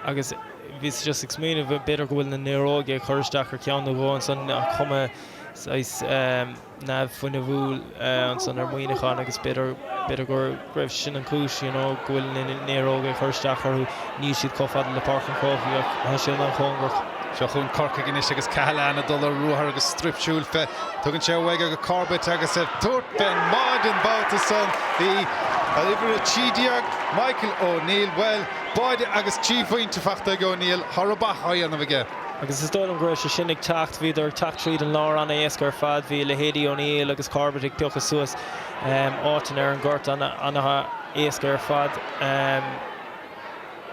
Agus bhíos just ag smaoineamh b'fhéidir go bhfuil na néaróga ag cur isteach ar cheann nó dhó ansan ach cuma saghas neamhfhuinniúil ansan ar Mhuineachán agus b'fhéidir b'fhéidir go raibh sin an chúis you know go bhfuil na néaróga ag cur isteach orthu. Níl siad chomh fada le Páirc an Chrócaigh ach tá siad an-chóngarach. Seo chugainn Corcaigh anois agus Cahalane ag dul ar ruathar agus struip siúil fé. Tugann sé uaidh go Corbett agus ag tabhairt fén mbáide an babhta san bhí uimhir 13, Michael O'Neill. Bhuel, báide agus 3 phointe fachta ag O'Neill. Tá rud maith á dhéanamh aige. Agus is dóigh liom go raibh sé sin ag teacht, bhíodar ag teacht tríd an lár an-éasca ar fad, bhí a leithéidí O'Neill agus Corbett ag piocadh suas áiteanna ar an ngort an-éasca ar fad,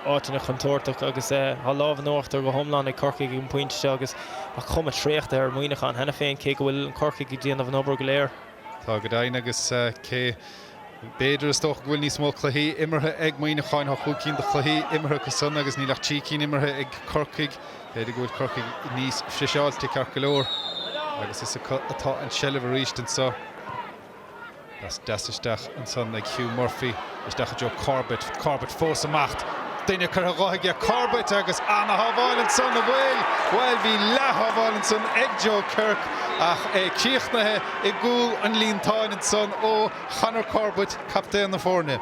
áiteanna contúirteach agus tá lámh in uachtar go hiomlán ag Corcaigh ag an bpointe seo agus tá cuma traochta ar Mhuineachán cheana féin cé go bhfuil Corcaigh ag déanamh an obair go léir. Tá go deimhin agus cé B'fhéidir, is dócha go bhfuil níos mó cluichí imeartha ag Muineachán. Tá 5 cinn de chluichí imeartha acu san agus níl ach 3 cinn imeartha ag Corcaigh. B'fhéidir go bhfuil Corcaigh níos friseáilte ceart go leor agus is acu atá an tseilbh arís anseo. Pas deas isteach ansan ag Hugh Murphy, isteach i dtreo Corbett. Corbett fós amach. Duine curtha dho aige Corbett agus ana-shábháil ansan, an bhfuil? Bhuel, bhí leath-shábháil ansan ag Joe Kirk ach é críochnaithe i gcúl an líontáin ansan ó Chonor Corbett, captaen na foirne.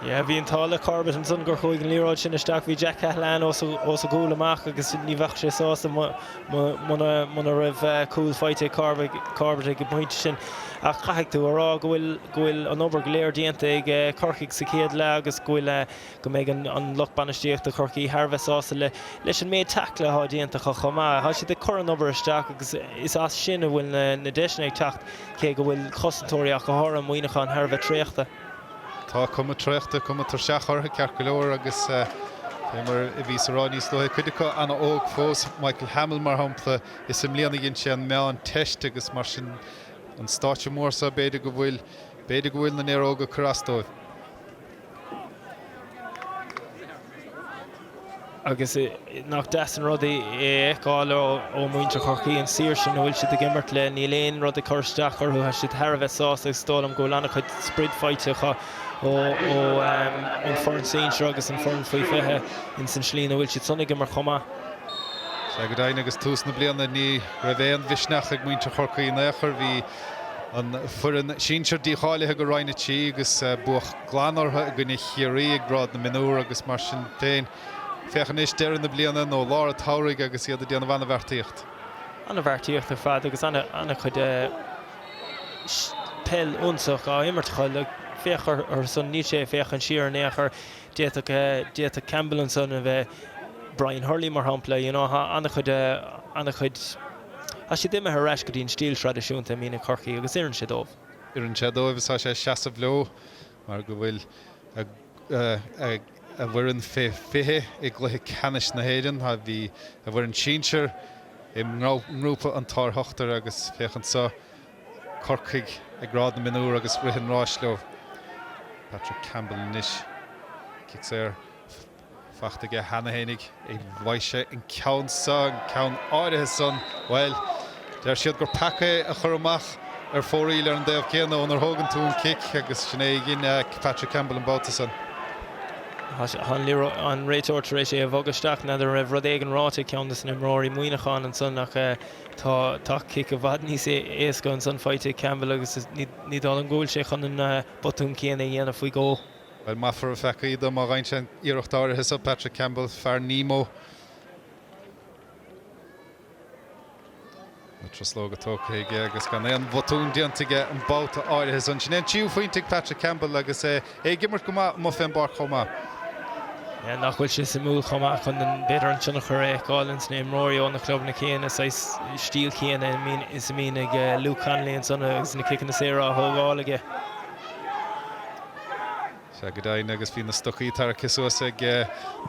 Yeah, bhí an t-ádh le Corbett ansan gur chuaigh an liathróid sin isteach. Bhí Jack Cahalane os a gcúl amach agus ní bheadh sé sásta muna raibh cúl faighte ag Corbett ag an bpointe sin. Ach caithfidh tú a rá go bhfuil go bhfuil an obair go léir déanta ag Corcaigh sa chéad leath agus go bhfuil go mbeidh an lucht bainistíochta Chorcaí thar a bheith sásta le leis an méid tackle atá déanta acu chomh maith. Tá siad ag cur an obair isteach agus is as sin a bhfuil na deiseanna ag teacht. Cé go bhfuil cosantóirí ach go háirithe Muineachán thar a bheith traochta. Tá cuma traochta, cuma tuirseach orthu ceart go leor agus fé mar a bhíos a rá níos luaithe, cuid acu ana-óg fós, Michael Hamill mar shampla, is i mbliana a dhein sé an meán-teist agus mar sin an stáitse mór seo b'fhéidir go bhfuil, b'fhéidir go bhfuil na néaróga ag cur as dóibh. Agus nach deas an rud é a fheiceáil ó mhuintir Chorcaí, an saoirse ina bhfuil siad ag imirt le, níl aon rud ag cur isteach orthu, tá siad thar a bheith sásta agus is dóigh liom go bhfuil an-chuid sprid faighte acu ó an foireann sinsir agus an foireann faoi 20 ins an slí ina bhfuil siad san ag imirt chomh maith. Sea, go deimhin agus tús na bliana ní raibh aon mhisneach ag muintir Chorcaí in aon chor. Bhí an foireann sinsir dícháilithe go Roinn 3 agus buadh glan orthu i gcoinne Chiarraí i nGrád na Mionúr agus mar sin féin, féach anois, deireadh na bliana nó lár an tsamhraidh agus iad ag déanamh an-bheartaíocht. An-bheartaíocht ar fad agus an-chuid peil ionsaitheach á imirt acu. Féach orthu san, níl sé ag féachaint siar in aon chor. D'fhéadfadh, d'fhéadfadh Campbell ansan a bheith Brian Hurley mar shampla, you know, tá an-chuid, an-chuid, tá siad imithe ar ais go dtí an stíl traidisiúnta a mbíonn ag Corcaigh agus oireann sé dóibh. Oireann sé dóibh is tá sé ag seasamh leo mar go bhfuil a bhfoireann fé 20 i gcluiche ceannais na hÉireann. Bhí a bhfoireann sinsir i ngrúpa an tsár-shochtair agus féach anso Corcaigh ag grád na mionúr agus rith an ráis leo. Patrick Campbell anois, cic saor fachta aige cheana fhéinig. An bhfaighidh sé an ceann seo, an ceann áirithe san? Bhuel, deir siad gur peaca é a chur amach ar fóraoil ar an dtaobh céanna ónar thógann tú an cic agus sin é a dhein Patrick Campbell an babhta san. Tá an réiteoir tar éis é a bhogadh isteach. N'fheadar an raibh rud éigin ráite ag ceann de na himreoirí Muineacháin ansan ach tá tá cic i bhfad níos éasca ansan faighte ag Campbell agus ní dóigh liom go bhfuil sé chun an botún céanna a dhéanamh faoi dhó. Bhuel, maithfear a pheacaí dó má fhaigheann sé an iarracht áirithe seo, Patrick Campbell, fear Nemo. Na truslóga tógtha aige agus gan aon bhotún déanta aige an babhta áirithe san. Sin é an tríú phointe ag Patrick Campbell agus é ag imirt go maith amuigh fén bpáirc chomh maith. Nach bhfuil sé suimiúil chomh maith chun b'fhéidir an tionchar a fheiceáil ins na imreoirí ó na clubanna céanna, saghas stíl chéanna is a mbíonn ag Luke Connolly ansan agus na ciceanna saora á thógáil aige. Sea, go deimhin, agus bhí na stocaí tarraicthe suas ag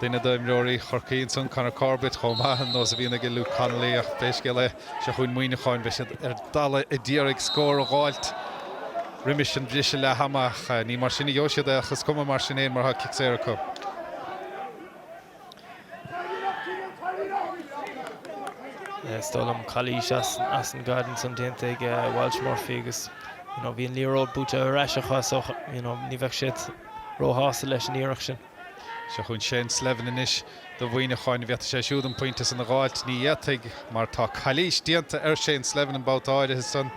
duine d'imreoirí Chorcaí ansan, Conor Corbett, chomh maith, an nós a bhíonn aige Luke Connolly, ach pé scéal é, seo chugainn Muineachán, beidh siad ar dalladh a d'iarraidh scór a dh'fháilt roimis an bhriseadh leath ama, ach ní mar sin a gheobhaidh siad é, ach is cuma mar sin fhéin mar tá cic saor acu. Is dóigh liom calaois as an gcaid ansan déanta ag Walsh Murphy agus you know bhí an liathróid buaite ar ais acu so you know ní bheadh siad róshásta leis an iarracht sin. Seo chugainn Shane Slevin anois do Mhuineachán. An bhféadfaidh sé siúd an pointe san a dh'fháilt? Ní fhéadfaidh mar tá calaois déanta ar Shane Slevin an babhta áirithe san.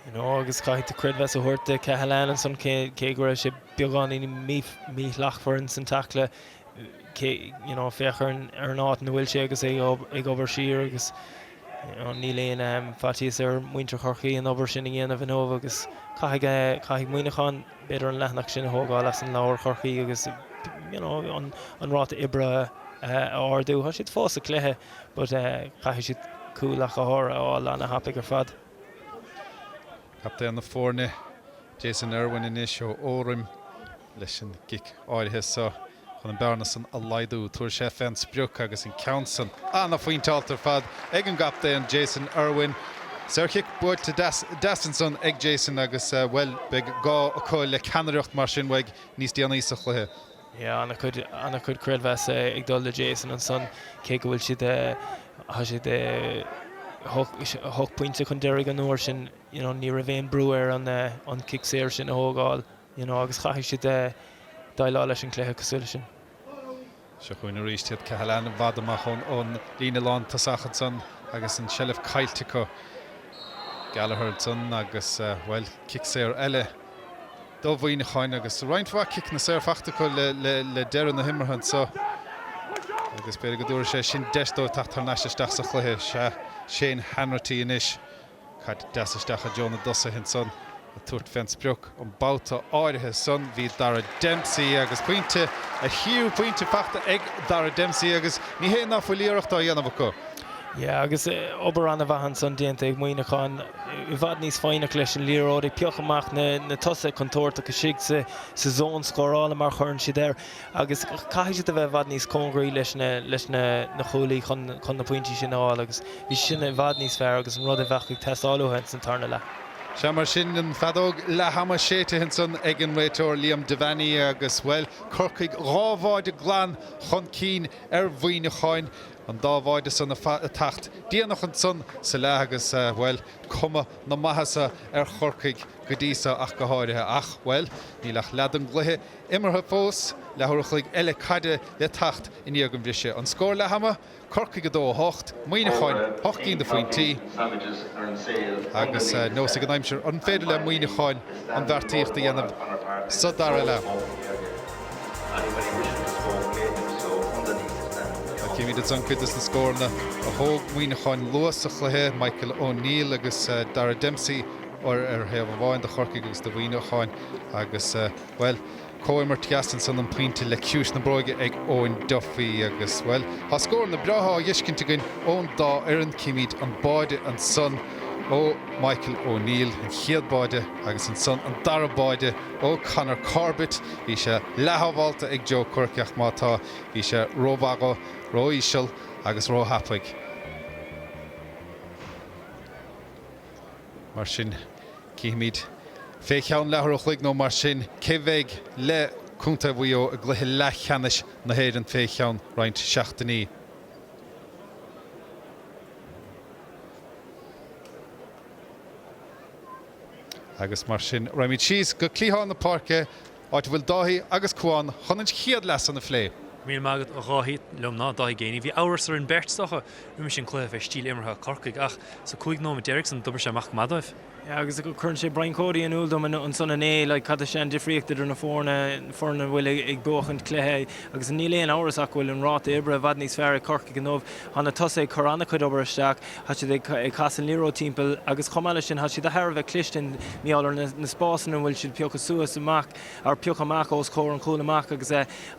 You know agus caithfidh tú creidmheas a thabhairt do Cahalane ansan cé go raibh sé beagáinín míshlachtmhar ins an taicle, cé, you know, féach ar an, ar an áit ina bhfuil sé agus é ag obair siar agus, you know, níl aon faitíos ar mhuintir Chorcaí an obair sin a dhéanamh inniu agus caithfidh, caithfidh Muineachán b'fhéidir an leathanach sin a thógáil as an leabhar Chorcaí agus, you know, an, an ráta oibre a ardú. Tá siad fós sa chluiche but caithfidh siad cúl ach go háirithe a fháil ana-thapaidh ar fad. Captaen na foirne, Jason Irwin anois ó Fhóraim leis an gcic áirithe seo chun an bearna san a laghdú. Tabharfaidh sé fén sprioc agus an ceann san ana-phointeáilte ar fad ag an gcaptaen Jason Irwin. Saorchic buailte deas deas ansan ag Jason agus, bhuel, beidh gá acu le ceannaireacht mar sin uaidh níos déanaí sa chluiche. Yeah, an-chuid, an-chuid creidmheasa ag dul le Jason ansan, cé go bhfuil siad, tá siad 8 pointe chun deiridh an uair sin, you know, ní raibh aon brú air an, an cic saor sin a thógáil, you know, agus chaithfidh siad déileáil leis an cluiche cosúil leis sin. Seo chugainn arís iad Cahalane i bhfad amach ón, ón líne lán tosach ansan agus an seilbh caillte acu. Gallagher ansan agus, bhuel, cic saor eile. do Mhuineachán agus roinnt mhaith ciceanna saor fachta acu le deireadh na himeartha anseo agus b'fhéidir go dtabharfaidh sé sin deis dóibh teacht thar n-ais isteach sa chluiche. Sea, Shane Hanratty anois. Caid deas isteach i dtreo na dtosaithe ansan ag tabhairt fén sprioc an babhta áirithe san. Bhí Dara Dempsey agus pointe, a thríú pointe fachta ag Dara Dempsey agus ní hé ná fuil iarracht á dhéanamh acu. Yeah, agus obair an-mhaith ansan déanta ag Muineachán, i bhfad níos foighneach leis an liathróid, ag piocadh amach na tosaithe contúirteacha istigh sa zón scórála mar a chuireann siad air, agus caithfidh siad a bheith i bhfad níos cóngaraí leis na leis na na cúlaí chun chun na pointí sin a fháil agus bhí sin i bhfad níos fearr agus an rud a bheadh ag teastáil uathu ins an tarna leath. Sea, mar sin, an feadóg leath-ama séidte ansan ag an réiteoir Liam Devaney agus, bhuel, Corcaigh dhá bháide glan chun cinn ar Mhuineacháin. An dá bháide san ag teacht déanach ansan sa leath agus, bhuel, cuma na maitheasa ar Chorcaigh go dtí so ach go háirithe. Ach, bhuel, níl ach leath den gcluiche imeartha fós, leathuair a chloig eile caide le teacht i ndiaidh an bhriseadh. An scór leath-ama? Corcaigh 2, 8, Muineacháin 8 gcinn de phointí agus nós ag an aimsir, an féidir le Muineacháin an bheartaíocht a dhéanamh sa dara leath? Címid ansan cuid de na scóranna a thóg Muineacháin luath sa chluiche, Michael O'Neill agus Dara Dempsey ar thaobh amháin do Chorcaigh agus do Mhuineacháin agus, bhuel, Comhimirt dheas ansan an pointe le ciumhais na bróige ag Eoin Duffy agus, bhuel, tá scóranna breátha á dh'fheiscint againn ón dá fhoireann. Címid an báide ansan ó Michael O'Neill, an chéad báide, agus ansan an dara báide ó Conor Corbett. Bhí sé leathshábhálta ag Joe Quirke ach má tá, bhí sé rómhaith dhó, ró-íseal agus róthapaidh. Mar sin, cífimid fé cheann leathuair a chloig nó mar sin cé bheidh le Contae Mhaigh Eo i gcluiche leathcheannais na hÉireann fé cheann roinnt seachtainí. Agus mar sin, raghaimid síos go cliathán na páirce. áit a bhfuil Dáithí agus Cuán chun an chéad leath san a phlé. Míle maith agat a Dháithí, liom ná Dáithí Geaney. Bhí amhras orainn beirt, is dócha, roimis an cluiche fé stíl imeartha Corcaigh ach sa 5 nóiméad deiridh san d'oibrigh sé amach go maith dóibh. Yeah agus cuireann sé Brian Cody in iúl dom ansan inné like cad is é an difríocht idir na foirne, foireann a bhfuil ag buachaint cluiche agus níl aon amhras ach go bhfuil an ráta oibre i bhfad níos fearr ag Corcaigh inniu. Tá na tosaithe ag cur an-chuid obair isteach, tá siad ag casadh an liathróid timpeall agus chomh maith leis sin tá siad thar a bheith cliste mar gheall ar na spásanna ina bhfuil siad pioctha suas amach or pioctha amach os comhair an chúil amach agus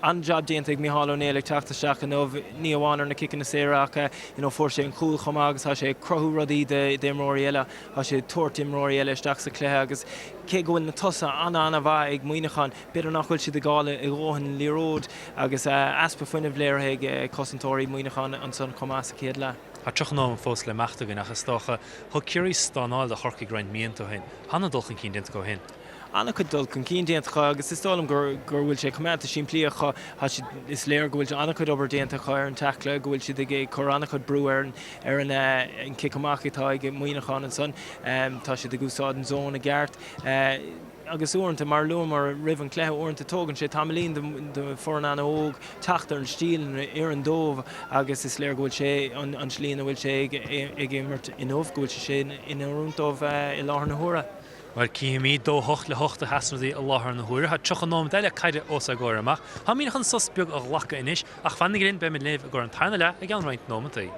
an-jab déanta ag Micheál Ó Néill ag teacht isteach inniu, ní amháin ar na ciceanna saora ach you know fuair sé an cúl chomh maith agus tá sé ag cruthú rudaí d'imreoirí eile, tá sé ag tabhairt imreoirí eile isteach sa chluiche agus cé go bhfuil na tosaithe an-an-mhaith ag Muineachán, b'fhéidir nach bhfuil siad ag fháil a dhóthain liathróid agus easpa fuinnimh léirithe ag cosantóirí Mhuineacháin ansan chomh maith sa chéad leath. Tá 30 nóiméad fós le imeacht againn ach is dócha, thug Ciarraí stánáil do Chorcaigh roinnt míonna ó shin. Tá an-dul chun cinn déanta acu ó shin. An-chuid dul chun cinn déanta acu agus is dóigh liom gur go bhfuil sé coimeádta simplí acu. Tá siad, is léir go bhfuil an-chuid obair déanta acu ar an taicle, go bhfuil siad ag cur an-chuid brú ar an ar an cic amach atá ag Muineachán ansan. Tá siad ag úsáid an zone i gceart. Agus uaireanta, mar a luamar roimh an chluiche, uaireanta tógann sé tamaillín do foireann an-óg teacht ar an stíl a oireann dóibh agus is léir go bhfuil sé an tslí ina bhfuil sé ag imirt inniu, go bhfuil sé sin in oiriúint dóibh i láthair na huaire. Bhuel, cífimid, 2 8 le 8 a sheasann rudaí i láthair na huaire. Tá 30 nóiméad eile caide os ár gcomhair amach. Táimid chun sos beag a ghlacadh anois, ach fanaigí linn, beimid libh i gcomhair an tarna leath i gceann roinnt nóimeantaí.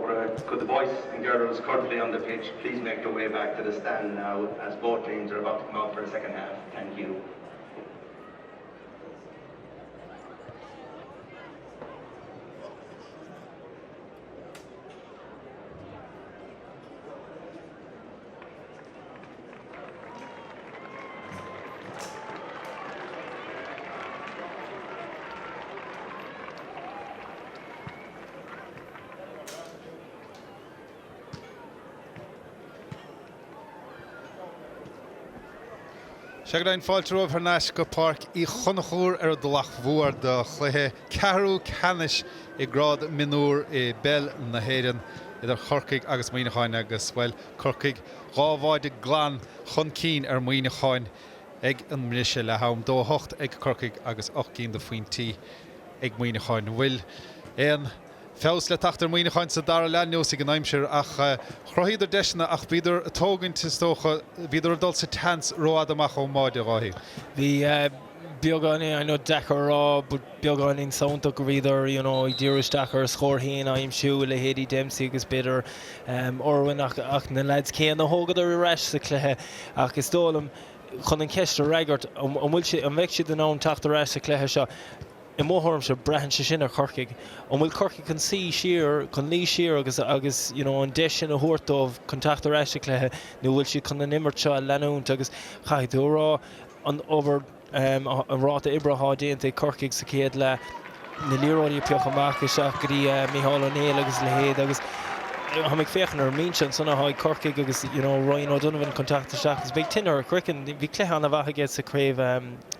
fógra, could the boys and girls currently on the pitch please make their way back to the stand now as both teams are about to come out for the second half. Thank you. Sea go deimhin, fáilte romhaibh thar n-ais go Páirc Uí Chonchúir ar an dTulach Mhór do chluiche ceathrú ceannais i ngrád mionúr i bpeil na hÉireann idir Chorcaigh agus Muineacháin agus, bhuel, Corcaigh 2 bháide glan chun cinn ar Mhuineacháin ag an mbriseadh leath am, 2 8 ag Corcaigh agus 8 gcinn de phointí ag Muineacháin. An bhfuil aon feabhas le teacht ar Mhuineacháin sa dara leath? Neosfaidh an aimsir ach chruthaíodar deiseanna ach bhíodar ag tógaint, is dócha, bhíodar ag dul sa tseans rófhada amach ón mbáide, a Dháithí. Bhí beagáinín, I know deacair a rá but beagáinín santach go bhíodar you know ag díriú isteach ar a scór féin a aimsiú, leithéidí Dempsey agus b'fhéidir Irwin ach ach na lads céanna a thógadar ar ais sa chluiche ach is dóigh liom chun an cheist a fhreagairt an bhfuil sé an mbeidh siad in ann teacht ar ais sa chluiche seo? I mo thuairimse braitheann sé sin ar Chorcaigh. An bhfuil Corcaigh chun suí siar, chun luí siar agus agus you know an deis sin a thabhairt dóibh chun teacht ar ais sa chluiche nó bhfuil siad chun an imirt seo a leanúint agus caithfidh tú a rá an obair, an ráta oibre atá déanta ag Corcaigh sa chéad leath, na liathróidí a piocadh amach isteach go dtí Micheál Ó Néill agus a leithéid agus táim ag féachaint ar an mbinse ansan atá ag Corcaigh agus you know Ryan O'Donovan chun teacht isteach agus beidh tine ar a chraiceann. Bhí cluiche an-mhaith aige sa chraobh,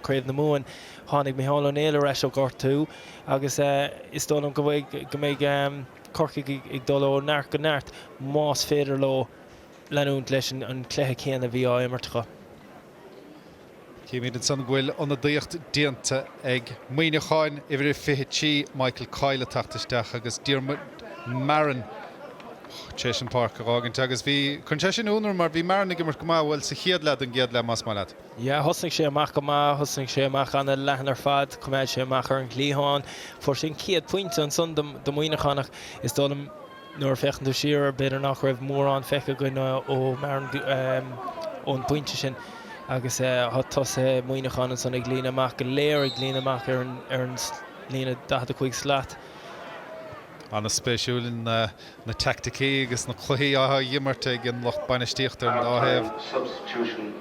Craobh na Mumhan. Tháinig Micheál Ó Néill ar ais ó ghortú agus is dóigh liom go mbeidh, go mbeidh Corcaigh ag dul ó neart go neart más féidir leo leanúint leis an chluiche céanna a bhí á imirt acu. Címid ansan go bhfuil ionadaíocht déanta ag Muineachán, uimhir a 23, Michael Coyle ag teacht isteach agus Diarmuid Marron tar éis an pháirc a dh'fhágaint agus bhí, cuireann sé sin ionadh orm mar bhí Marron ag imirt go maith, bhuel sa chéad leath den gcéad leath más maith leat. Yeah, thosnaigh sé amach go maith, thosnaigh sé amach ana-leathan ar fad, choimeád sé amach ar an gcliathán, fuair sé an chéad phointe ansan do Mhuineachán ach is dóigh liom, Nuair a féachann tú siar air, b'fhéidir nach raibh mórán feicthe againn ó Marron ón bpointe sin agus tá tosaithe Mhuineacháin ansan ag líonadh amach go léir ag líonadh amach ar an líne 45 slat. An-spéisiúil na teaicticí agus na cluichí á dh'imirt ag an lucht bainistíochta ar an dá thaobh.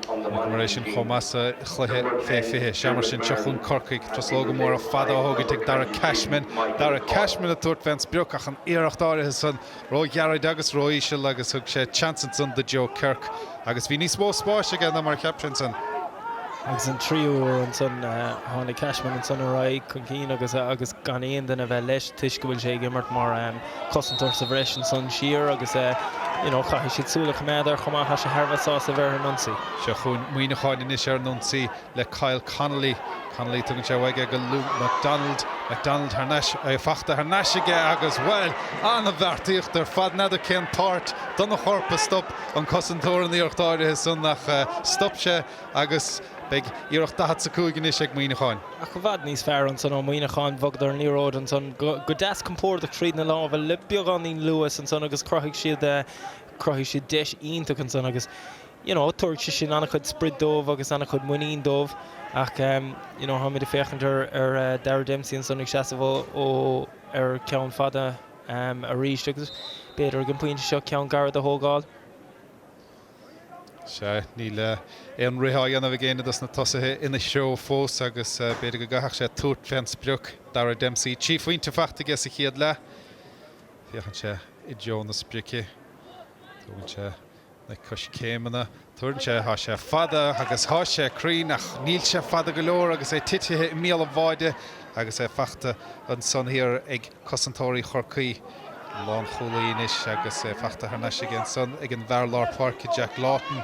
Chonaiceamar é sin chomh maith sa chluiche fé 20. Sea mar sin, seo chugainn Corcaigh. Truslóga móra fada á thógaint ag Darragh Cashman. Darragh Cashman ag tabhairt fén sprioc ach an iarracht áirithe san ró-ghairid agus ró-íseal agus thug sé seans ansan do Joe Kirk agus bhí níos mó spáis aige ná mar a cheap sé ansan. Agus an tríú huair ansan tháinig Cashman ansan ar aghaidh chun cinn agus agus gan aon duine a bheith leis toisc go bhfuil sé ag imirt mar chosantóir sa bhreis ansan siar agus you know caithfidh siad súil a choimeád air chomh maith, tá sé thar a bheith sásta a bheith ar an ionsaí. Seo chugainn Muineachán anois ar an ionsaí le Kyle Connolly. Connolly, tugann sé uaidh é go Luke McDonald. McDonald thar n-ais, é fachta thar n-ais aige agus, bhuel, an-bheartaíocht ar fad. N'fheadar cén páirt dona chorp a stop an cosantóir an iarracht áirithe san ach stop sé agus beidh iarracht 45 anois ag Muineachán. Ach i bhfad níos fearr ansan ó Mhuineachán. Bhogadar an liathróid ansan go deas compordach tríd na lámha le beagáinín luas ansan agus chruthaigh siad, chruthaigh siad deis iontach ansan agus, you know, tabharfaidh sé sin an-chuid sprid dóibh agus an-chuid muinín dóibh ach you know, táimid ag féachaint ar ar Darragh Dempsey ansan ag seasamh ó ó ar ceann fada arís agus b'fhéidir ag an bpointe seo ceann gairid a thógáil. Sea, níl aon rith á dhéanamh ag éinne dos na tosaithe ina threo fós agus b'fhéidir go gcaithfeadh sé tabhairt fén sprioc. Darragh Dempsey, 3 phointe fachta aige sa chéad leath. Féachann sé i dtreo na sprice. Tógann sé na coiscéimeanna. Tabharann sé, thá sé fada agus thá sé cruinn ach níl sé fada go leor agus é titithe i mbéal an bháide agus é fachta ansan thiar ag cosantóirí Chorcaí. An lánchúlaí anois agus é fachta thar n-ais aige ansan ag an bhfear lár páirce Jack Lawton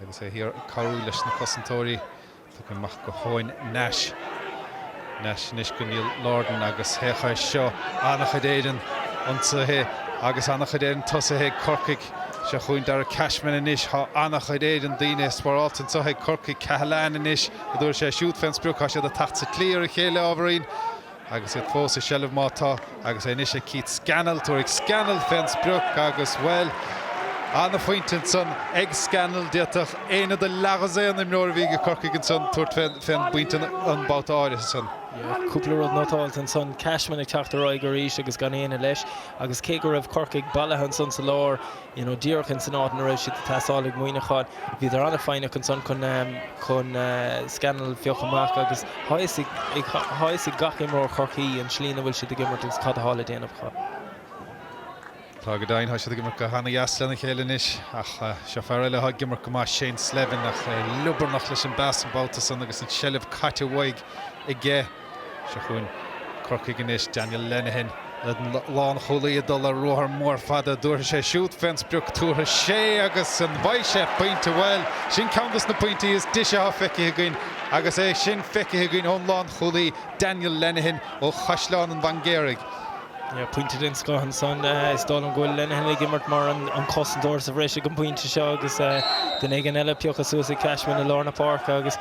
agus é thiar ag cabhrú leis na cosantóirí. Tugtha amach go hEoin Nash. Nash anois go Neil Lordan agus féach air seo, an-chuid Éireann ionsaithe agus an-chuid Éireann tosaithe ag Corcaigh. Seo chugainn Darragh Cashman anois. Tá an-chuid Éireann daoine spárálta anseo ag Corcaigh. Cahalane anois, a dtabharfaidh sé siúd fén sprioc. Tá siad ag teacht sa tslí ar a chéile ábhairín. Agus iad fós i seilbh má tá, agus é anois ag Keith Scannell. Tabharfaidh Scannell fén sprioc agus, bhuel, ana-phointe ansan ag Scannell. D'fhéadfadh éinne de leathdhosaen imreoir a bhí ag Corcaigh ansan tabhairt fén bpointe an babhta áirithe san. Yeah, cúpla rud nótáilte ansan. Cashman ag teacht ar aghaidh arís agus gan éinne leis agus cé go raibh Corcaigh bailithe ansan sa lár, you know, díreach ins an áit ina raibh siad ag teastáil ag Muineachán. Bhíodar an-fhoighneach ansan chun, chun Scannell a phiocadh amach agus tá fhios ag, tá fhios ag gach imreoir Chorcaí an tslí ina bhfuil siad ag imirt agus cad atá le déanamh acu. Tá go deimhin, tá siad ag imirt go hana-dheas lena chéile anois ach seo fear eile atá ag imirt go maith, Shane Slevin, ach é liobarnach leis an bpas an babhta san agus an tseilbh caite uaidh aige. Seo chugainn Corcaigh anois, Daniel Lenihan, an lánchúlaí ag dul ar ruathar mór fada. Dtabharfaidh sé siúd fén sprioc, tabharfaidh sé agus an bhfaighidh sé pointe? Bhuel, sin ceann dos na pointí is deise atá feicthe againn agus é sin feicthe againn ón lánchúlaí Daniel Lenihan ó Chaisleán an Bhaingéaraigh. Yeah, pointe den scoth ansan. Is dóigh liom go bhfuil Lenihan ag imirt mar an cosantóir sa bhreis ag an bpointe seo agus duine éigin eile pioctha suas ag Cashman i lár na páirce agus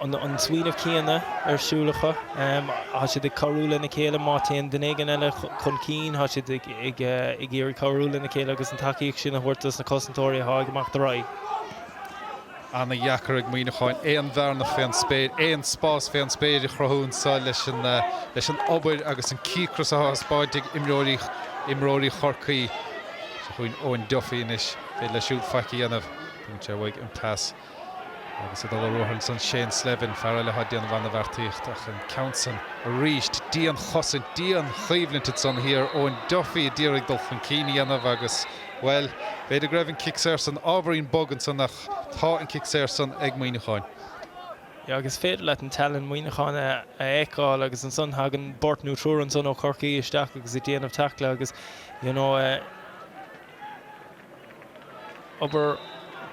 an smaoineamh céanna ar siúl acu. Tá siad ag cabhrú lena chéile má téann duine éigin eile chun cinn, tá siad ag iarraidh cabhrú lena chéile agus an tacaíocht sin a thabhairt dos na cosantóirí atá ag imeacht ar aghaidh. Ana-dheacair ag Muineachán aon bhearna fén spéir, aon spás fén spéir a chruthú anso leis an leis an obair agus an cíocras atá á thaispeáint ag imreoirí imreoirí Chorcaí. Seo chugainn Eoin Duffy anois, féidir leis siúd faic a dhéanamh. Tugann sé uaidh an pas. Agus ag dul ar ruathar ansan Shane Slevin, fear eile atá ag déanamh ana-bheartaíocht ach an ceann san arís, dianchosaint, dianchoimhlint ansan thiar, Eoin Duffy a d'iarraidh dul chun cinn a dhéanamh agus, bhuel, b'fhéidir go raibh an cic saor san ábhairín bog ansan ach tá an cic saor san ag Muineachán. Yeah, agus is féidir leat an tallann Muineachán a fheiceáil agus ansan thagann beirt nó triúr ansan ó Chorcaí isteach agus ag déanamh tackle agus, you know, obair,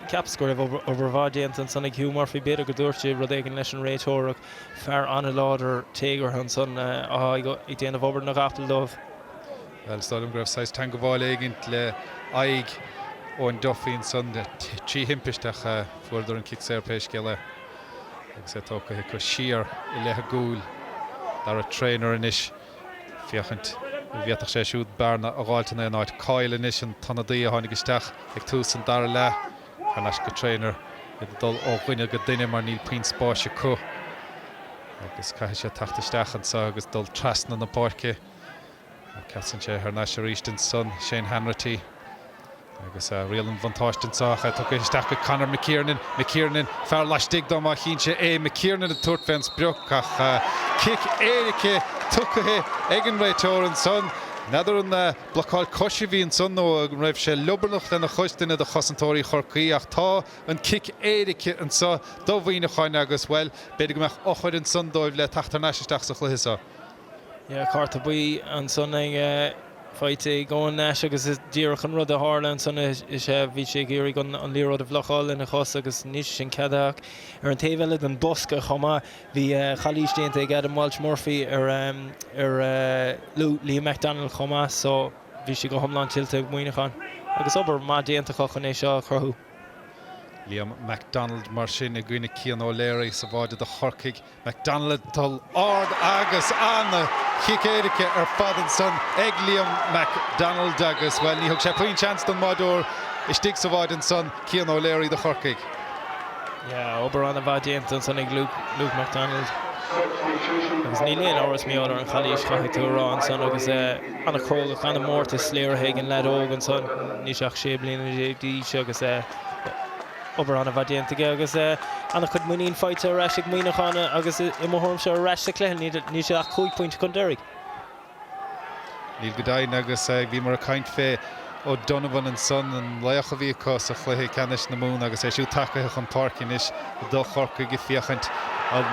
cheapas go raibh obair mhaith déanta ansan ag Hugh Murphy, b'fhéidir go dúirt sé rud éigin leis an réiteoir ach fear an-láidir téagartha ansan atá ag déanamh obair na gcapall dóibh. Bhuel, is dóigh liom go raibh saghas teangabháil éigint le aghaidh Eoin Duffy ansan trí thimpist ach fuaireadar an cic saor pé scéal é agus é tógtha acu siar i leith a gcúil. Dara Traynor anois. Féachaint an bhféadfadh sé siúd bearna a dh'fháilt in aon áit. Coyle anois, an t-ionadaí a tháinig isteach ag tús an dara leath. Thar n-ais go Traynor. Iad ag dul ó dhuine go duine mar níl puinn spáis acu. Agus caithfidh sé teacht isteach anseo agus dul trasna na páirce. Casann sé thar n-ais arís ansan, Shane Hanratty. Agus riail an bhuntáiste anseo ach é tugtha isteach go Conor McKiernan. McKiernan, fear laistigh dó má chíonn sé é. McKiernan ag tabhairt fén sprioc ach cic éirice tugtha ag an réiteoir ansan. N'fheadar an blocáil coise a bhí ansan nó an raibh sé liobarnach lena chois, duine de chosantóirí Chorcaí, ach tá an cic éirice anseo do Mhuineacháin agus, bhuel, b'fhéidir go mbeadh eochair ansan dóibh le teacht thar n-ais isteach sa chluiche seo. Yeah, cárta buí ansan ag faighte ag Eoin Nash agus is díreach an rud a tharla ansan is ea bhí sé ag iarraidh an liathróid a bhlocáil lena chos agus níl sé sin ceadaithe ach ar an taobh eile den bosca chomh maith bhí calaois déanta ag Adam Walsh Murphy ar ar Liam McDonald chomh maith so bhí sé go hiomlán tuillte ag Muineachán agus obair maith déanta acu chun é seo a chruthú. Liam McDonald mar sin i gcoinne Cian O'Leary sa bháide do Chorcaigh. McDonald ag dul ard agus ana-chic éirice ar fad ansan ag Liam McDonald agus, bhuel, ní thug sé puinn seans don mbáideoir istigh sa bháide ansan, Cian O'Leary do Chorcaigh. Yeah, obair an-mhaith déanta ansan ag Luke, Luke McDonald. Agus níl aon amhras mar gheall ar an chalaois, caithfidh tú a rá ansan agus an-chrógacht, an-mhórtas léirithe ag an leaid óg ansan, níl sé ach 16 bliana d'aois agus Obair an-mhaith déanta aige agus an-chuid muinín faighte ar ais ag Muineachán agus i mo thuairimse ar ais sa chluiche. Níl sé ach 5 pointe chun deiridh. Níl go deimhin agus bhíomar ag caint fé O'Donovan ansan, an laoch a bhí acu sa chluiche ceannais na Mumhan agus é siúd tagaithe chun páirce anois do Chorcaigh ag féachaint an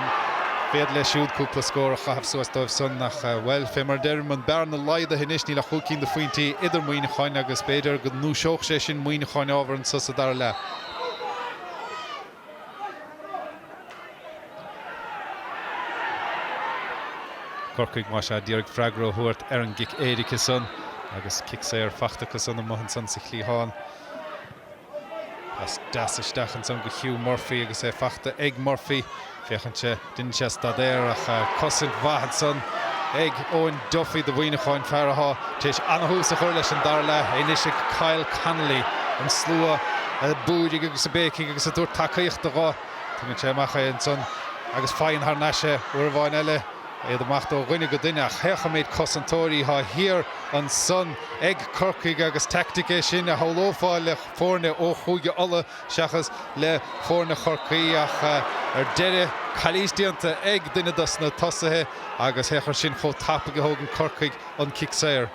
féidir leis siúd cúpla scór a chaitheamh suas dóibh san ach, bhuel, fé mar a deirim, an bearna laghdaithe anois, níl ach chúig cinn de phointí idir Muineacháin agus b'fhéidir go ndúiseodh sé sin Muineacháin ábhar anso sa dara leath. Corcaigh, más ea, d'iarraidh freagra a thabhairt ar an gcic éirice san agus cic saor fachta acu san amuigh ansan sa chliathán. Pas deas isteach ansan go Hugh Murphy agus é fachta ag Murphy. Féachann sé, deineann sé staidéar ach cosaint mhaith ansan ag Eoin Duffy do Mhuineacháin, fear athá tar éis ana-thús a chur leis an dara leath anois ag Kyle Connolly, an slua a búirigh agus a béicigh agus a dtabhairt tacaíochta dho. Tugann sé amach é ansan agus faigheann thar n-ais é uair amháin eile. Iad amach ó dhuine go duine ach féach an méid cosantóirí atá thiar ansan ag Corcaigh agus teaictic é sin a shamhlófá le foirne ó Chúige Uladh seachas le foirne Chorcaí ach ar deireadh calaois déanta ag duine dos na tosaithe agus féach ar sin chomh tapaidh a thógann Corcaigh an cic saor.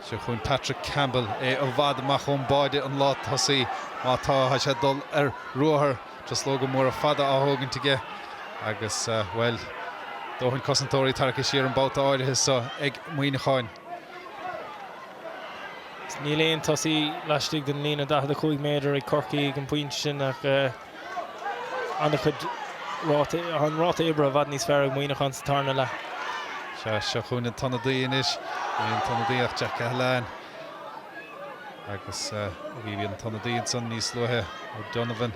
Seo chugainn Patrick Campbell, é i bhfad amach ón báide an lá tosaigh má tá, tá sé ag dul ar ruathar. Truslóga móra fada á thógaint aige agus, bhuel, dóthain cosantóirí tarraicthe siar an babhta áirithe seo ag Muineachán. Níl aon tosaí laistigh den líne 45 méadar ag Corcaigh ag an bpointe sin ach an-chuid ráta, an ráta oibre i bhfad níos fearr ag Muineachán sa tarna leath. Sea, seo chugainn an t-ionadaí anois. Ní an t-ionadaí ach Jack Cahalane. Agus bhí an t-ionadaí ansan níos luaithe, O'Donovan,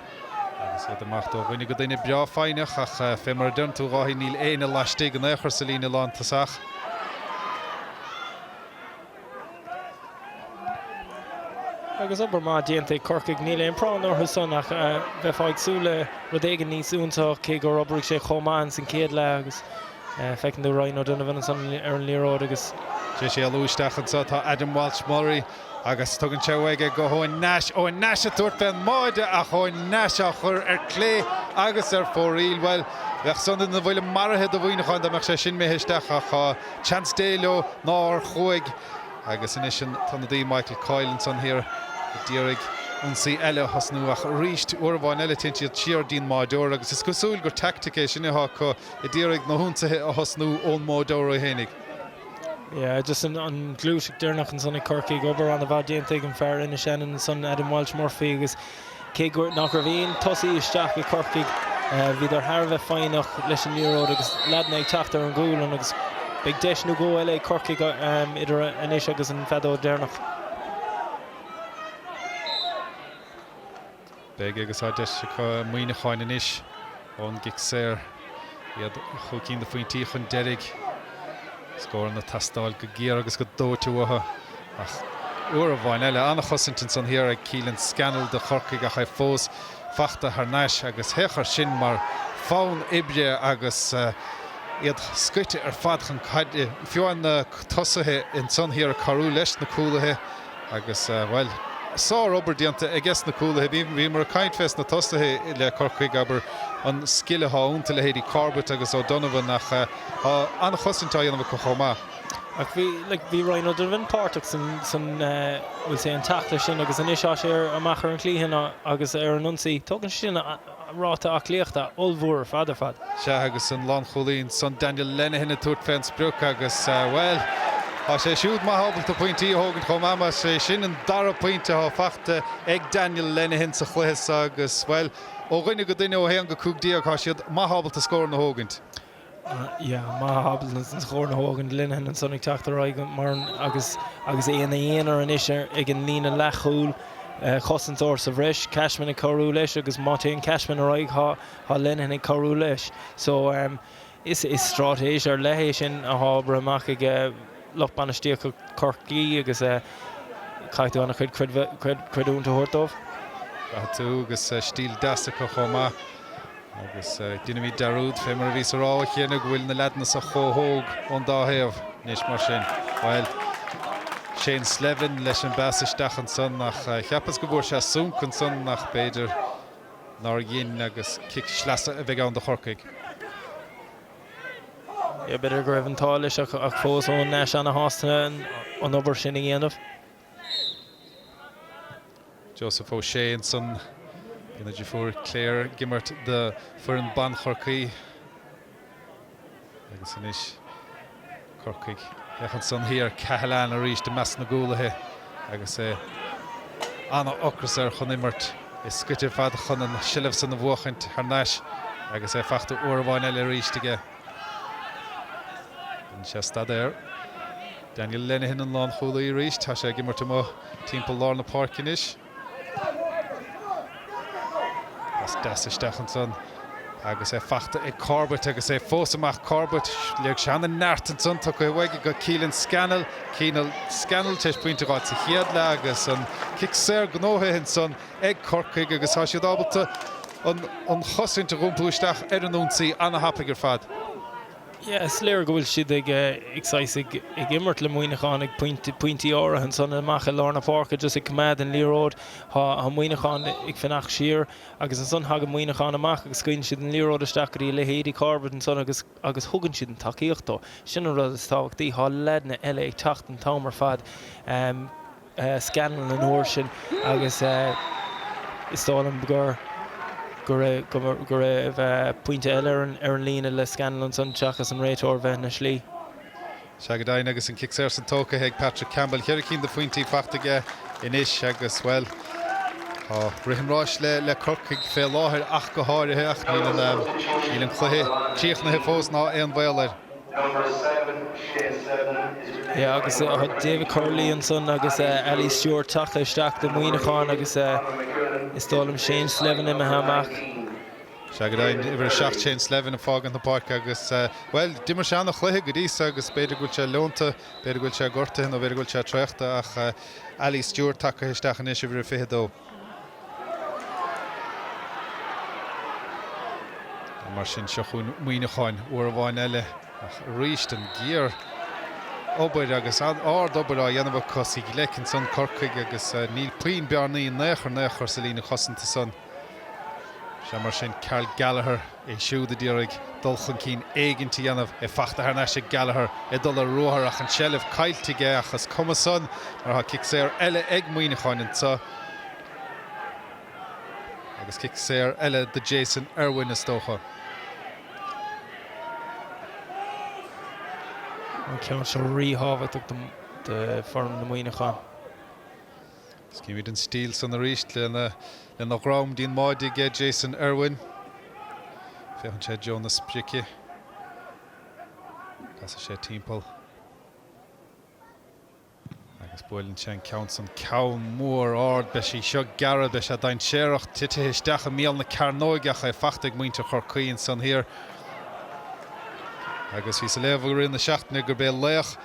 agus iad amach ó dhuine go duine breá foighneach ach fé mar a deireann tú, a Dháithí, níl éinne laistigh in aon chor sa líne lántosach. Agus obair maith déanta ag Corcaigh, níl aon phráinn orthu san ach bheifeá ag súil le rud éigin níos ionsaíoch cé gur oibrigh sé chomh maith ins an chéad leath agus Feiceann tú Ryan O'Donovan ansan ar an liathróid agus. Tar éis éalú isteach anseo tá Adam Walsh Murray agus tugann sé uaidh é go hEoin Nash. Eoin Nash ag tabhairt fén mbáide ach Eoin Nash á chur ar clé agus ar fóraoil. Bhuel, bheadh san ina bhuille maraithe do Mhuineachán dá mbeadh sé sin imithe isteach ach tá seans Dé leo nár chuaigh. Agus anois an t-ionadaí Michael Coyle ansan thiar ag iarraidh ionsaí eile a thosnú ach arís uair amháin eile téann siad siar dtí'n mbáideoir agus is cosúil gur teaictic é sin atá acu ag iarraidh na hionsaithe a thosnú ón mbáideoir é fhéinig. Yeah, just an ghluaiseacht deireanach ansan ag Corcaigh, obair an-mhaith déanta ag an fear Inis Shannon ansan, Adam Walsh Murphy agus cé gur nach raibh aon tosaí isteach ag Corcaigh, bhíodar thar a bheith foighneach leis an liathróid agus leaideanna ag teacht ar an ghualainn agus beidh deis nó dhó eile ag Corcaigh idir anois agus an feadóg deireanach. Beidh agus tá deis acu Muineacháin anois ón gcic saor. Iad chúig cinn de phointí chun deiridh. Scóranna ag teastáil go géar agus go dóite uathu ach uair amháin eile, an-chosaint ansan thiar ag Keelan Scannell do Chorcaigh ach é fós fachta thar n-ais agus féach air sin mar fonn oibre agus iad scoite ar fad chun caide, fiú amháin na tosaithe ansan thiar ag cabhrú leis na cúlaithe. Agus, bhuel, sár-obair déanta aiges na cúlaithe. Bhíomar ag caint fés na tosaithe le Corcaigh, abair, an scil atá iontu, leithéidí Corbett agus O'Donovan, ach tá an-chosaint á dhéanamh acu chomh maith. Ach bhí, like, bhí Ryan O'Donovan páirteach san, san, we'll say, an tackle sin agus anois tá sé ar, amach ar an chliathán agus ar an ionsaí. Tógann sé sin ráta aclaíochta ollmhór ar fad ar fad. Sea, agus an lánchúlaí ansan, Daniel Lenihan ag tabhairt fén sprioc agus, bhuel, tá sé siúd maith ábalta pointí a thógaint chomh maith mar sé sin an dara pointe atá fachta ag Daniel Lenihan sa chluiche seo agus, bhuel, ó dhuine go duine ó 1-15 tá siad maith ábalta scóranna a thógaint. Yeah, maith ábalta an scóranna a thógaint Lenihan ansan ag teacht ar aghaidh mar agus agus é ina aonar anois ag an líne leathchúil, cosantóir sa bhreis, Cashman ag cabhrú leis agus má théann Cashman ar aghaidh tá tá Lenihan ag cabhrú leis. So is is straitéis ar leith é sin atá oibrithe amach ag lucht bainistíochta Chorcaí agus caithfidh tú an-chuid creidiúint a thabhairt dóibh. Caithfidh tú agus stíl deas acu chomh maith. Agus deinimid dearúd, fé mar a bhíos a rá cheana, go bhfuil na leaideanna so chomh hóg ón dá thaobh. Anois, mar sin, bhuel, Shane Slevin leis an bpas isteach ansan ach cheapas go bhfuair sé sonc ansan ach b'fhéidir nár dhein agus cic sleasa a bheidh ann do Chorcaigh. Yeah, b'fhéidir go raibh an t-ádh leis ach fós Eoin Nash ana-shásta an obair sin a dhéanamh. Joseph O'Shea ansan, bíonn a dheirfiúr Claire ag imirt do foireann ban Chorcaí agus anois Corcaigh. Féach ansan thiar, Cahalane arís i measc na gcúlaithe agus é an-ocras air chun imirt. É scoite ar fad chun an seilbh san a bhuachaint thar n-ais agus é fachta uair amháin eile arís aige. Rinne sé staidéar. Daniel Lenihan an lánchúlaí arís. Tá sé ag imirt amuigh timpeall lár na páirce anois. Pas deas isteach ansan agus é fachta ag Corbett agus é fós amach. Corbett, léirigh sé an-neart ansan, tugtha uaidh go Keelan Scannell. Keelan Scannell tar éis pointe a fháil sa chéad leath agus an cic saor gnóthaithe ansan ag Corcaigh agus tá siad ábalta an chosaint a dh'iompú isteach ar an ionsaí ana-thapaidh ar fad. Yeah, is léir go bhfuil siad ag ag saghas ag ag imirt le Muineachán ag pointí áirithe ansan amach i lár na páirce just ag coimeád an liathróid. Tá tá Muineachán ag fanacht siar agus ansan thagann Muineachán amach agus scaoileann siad an liathróid isteach go dtí a leithéidí Corbett ansan agus agus thugann siad an tacaíocht dó. Sin an rud is tábhachtaí. Tá leaideanna eile ag teacht an t-am ar fad. Scanlon an uair sin agus is dóigh liom gur go raibh go raibh pointe eile ar an ar an líne le Scanlon ansan seachas an réiteoir bheith ina shlí. Sea go deimhin agus an cic saor san tógtha ag Patrick Campbell. Cheithre cinn de phointí fachta aige anois agus, bhuel, tá rith an ráis le le Corcaigh fé láthair ach go háirithe ach níl an níl an cluiche críochnaithe fós ná aon bhaol air. Yeah agus tá David Curley ansan agus Ali Stewart tagtha isteach do Mhuineachán agus is dóigh liom Shane Slevin imithe amach. Sea go deimhin, uimhir 7 Shane Slevin ag fágaint na páirce agus, bhuel, d'imir sé an-chluiche go dtí so agus b'fhéidir go bhfuil sé leonta, b'fhéidir go bhfuil sé gortaithe nó b'fhéidir go bhfuil sé traochta ach Ali Stewart tagtha isteach anois, uimhir 22. Mar sin, seo chugainn Muineachán uair amháin eile ach arís an géar obair agus ard obair á dhéanamh acu sa ghleic ansan Corcaigh agus níl puinn bearnaí in aon chor in aon chor sa líne chosanta san. Sea mar sin Karl Gallagher é siúd a d'iarraidh dul chun cinn éigint a dhéanamh, é fachta thar n-ais ag Gallagher ag dul ar ruathar ach an tseilbh caillte aige ach is cuma san mar tá cic saor eile ag Muineachán anseo. Agus cic saor eile do Jason Irwin, is dócha. An ceann seo ríthábhachtach do foireann na Muineachán. Is címid an stíl san arís lena lena dhroim dtí'n mbáide aige Jason Irwin. Féachann sé i dtreo na sprice. Casfaidh sé timpeall. Agus buaileann sé an ceann san, ceann mór ard. Beidh sí seo gearra, beidh sé dainséarach, titithe isteach i mbéal na cearnóige ach é fachta ag muintir Chorcaí ansan thiar. Agus bhíos ag léamh i rith na seachtaine gurb é laoch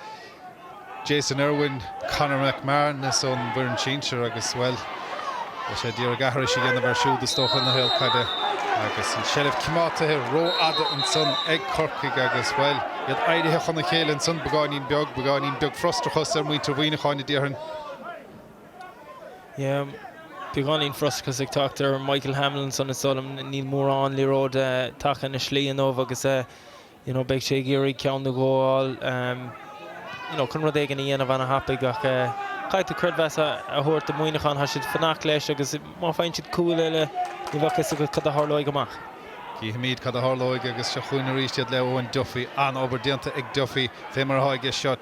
Jason Irwin, Conor McManus ón bhfoireann sinsir agus, bhuel, beidh sé d'iarraidh aithris a dhéanamh air siúd is dócha ina shaol caide. Agus an tseilbh coimeádtaithe rófhada ansan ag Corcaigh agus, bhuel, iad éirithe chun a chéile ansan beagáinín beag, beagáinín beag frustrachas ar mhuintir Mhuineacháin a déarfainn. Yeah, beagáinín frustrachas ag teacht ar Michael Hamill ansan is dóigh liom. Níl mórán liathróid tagtha ina shlí inniu agus you know beidh sé ag iarraidh ceann nó dhó a fháil you know chun rud éigin a dhéanamh ana-thapaidh ach caithfidh tú creidmheas a thabhairt do Mhuineachán, tá siad fanacht leis agus má faigheann siad cúl eile ní bheadh fhios agat cad a tharlóidh amach. Cífimid cad a tharlóidh agus seo chugainn arís iad le Eoin Duffy. An-obair déanta ag Duffy fé mar atá aige seo.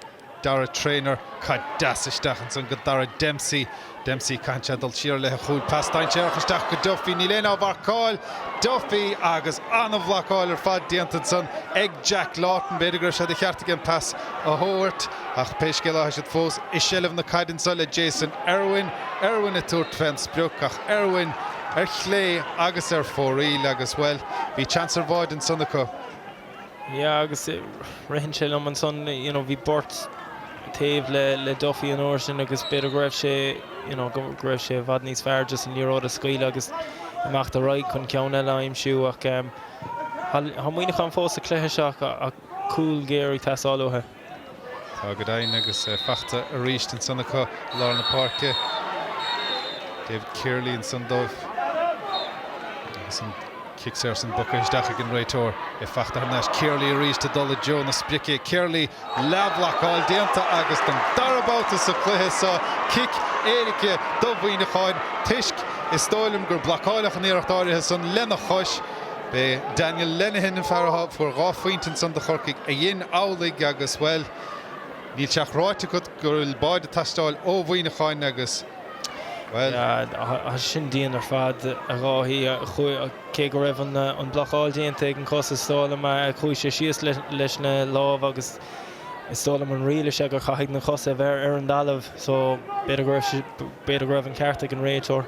Dara Traynor, caid deas isteach ansan go Dara Dempsey. Dempsey, caitheann sé dul siar i leith an chúil. Pas dainséarach isteach go Duffy. Níl éinne á mharcáil. Duffy agus an-bhlocáil ar fad déanta ansan ag Jack Lawton. B'fhéidir go raibh sé de cheart aige an pas a thabhairt ach pé scéal é tá siad fós i seilbh na caide anso le Jason Irwin. Irwin ag tabhairt fén sprioc ach Irwin ar chlé agus ar fóraoil agus, bhuel, bhí seans ar bháide ansan acu. Yeah agus ritheann sé liom ansan you know bhí beirt taobh le le Duffy an uair sin agus b'fhéidir go raibh sé you know go raibh sé i bhfad níos fearr just an liathróid a scaoileadh agus imeacht ar aghaidh chun ceann eile a aimsiú ach um, tá Muineachán fós sa chluiche seo ach cúl géar ag teastáil uathu. Tá go deimhin agus fachta arís ansan acu i lár na páirce. David Kearley ansan dóibh agus an cic saor san bogtha isteach ag an réiteoir. É fachta thar n-ais. Kearley arís ag dul i dtreo na sprice. Kearley leathbhlocáil déanta agus don dara babhta sa chluiche seo cic éirice do Mhuineacháin toisc is dóigh liom gur blocáileadh an iarracht áirithe san lena chois. B'é Daniel Lenihan an fear a fuair 2 phointe ansan do Chorcaigh a dhein amhlaidh agus, bhuel, níl sé ach ráite agat go bhfuil báide ag teastáil ó Mhuineacháin agus, bhuel. Tá sin dian ar fad, a Dháithí. Cé go raibh an blocáil déanta ag an chos, is dóigh liom, chuaigh sé síos leis na lámha agus is dóigh liom an riail is ea gur chaithfidh na cosa a bheith ar an dtalamh so b'fhéidir go raibh, b'fhéidir go raibh an ceart ag an réiteoir.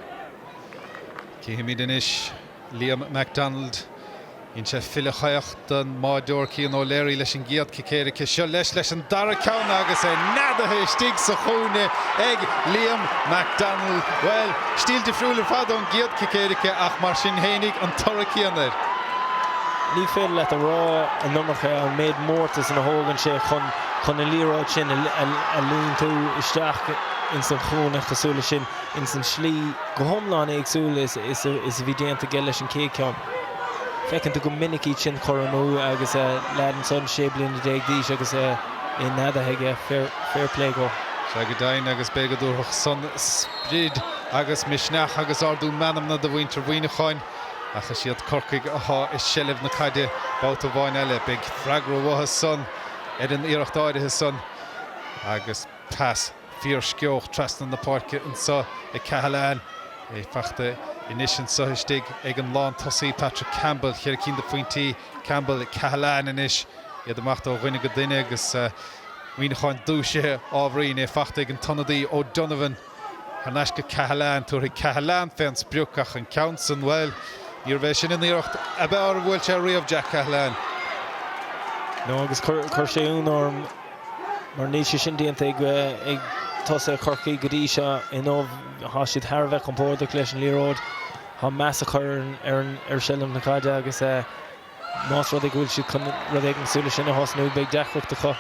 Cífimid anois. Liam McDonald. Dhein sé filleadh caoch don mbáideoir Cian O'Leary leis an gcéad cic éirice. Seo leis leis an dara ceann agus é neadaithe istigh sa chúinne ag Liam McDonald. Bhuel, stíl difriúil ar fad ón gcéad cic éirice ach mar sin fhéinig an toradh céanna air. Ní féidir leat a rá an iomarca an méid mórtais a thógann sé chun chun an liathróid sin a liontú isteach ins an chúinne cosúil leis sin ins an slí go hiomlán éagsúil is is a bhí déanta aige leis an chéad ceann. Feiceann tú go minic iad sin cur amú agus leaid ansan 16 bliana d'aois agus é neadaithe aige, fair play dhó. Sea go deimhin agus b'fhéidir go dtabharfadh san sprid agus misneach agus ardú meanmna do mhuintir Mhuineacháin ach is iad Corcaigh atá i seilbh na caide babhta amháin eile. Beidh freagra uathu san ar an iarracht áirithe san agus pas fíorsceoch trasna na páirce anso ag Cahalane. É fachta anois anso istigh ag an lántosaí Patrick Campbell. Cheithre cinn de phointí Campbell, Cahalane anois. Iad ag imeacht ó dhuine go duine agus Muineachán dúisithe ábhairín. É fachta ag an t-ionadaí O'Donovan. Thar n-ais go Cahalane. Tabharfaidh Cahalane fén sprioc ach an ceann san, bhuel, níorbh é sin an iarracht ab fhearr a bhuail sé riamh, Jack Cahalane. No agus chuir sé ionadh orm. Mar níl sé sin déanta ag tosaithe Chorcaí go dtí seo inniu. Tá siad thar a bheith compordach leis an liathróid. Tá meas acu ar sheilbh na caide agus más rud é go bhfuil siad chun rud éigin cosúil leis sin a thosnú, beidh deacracht acu.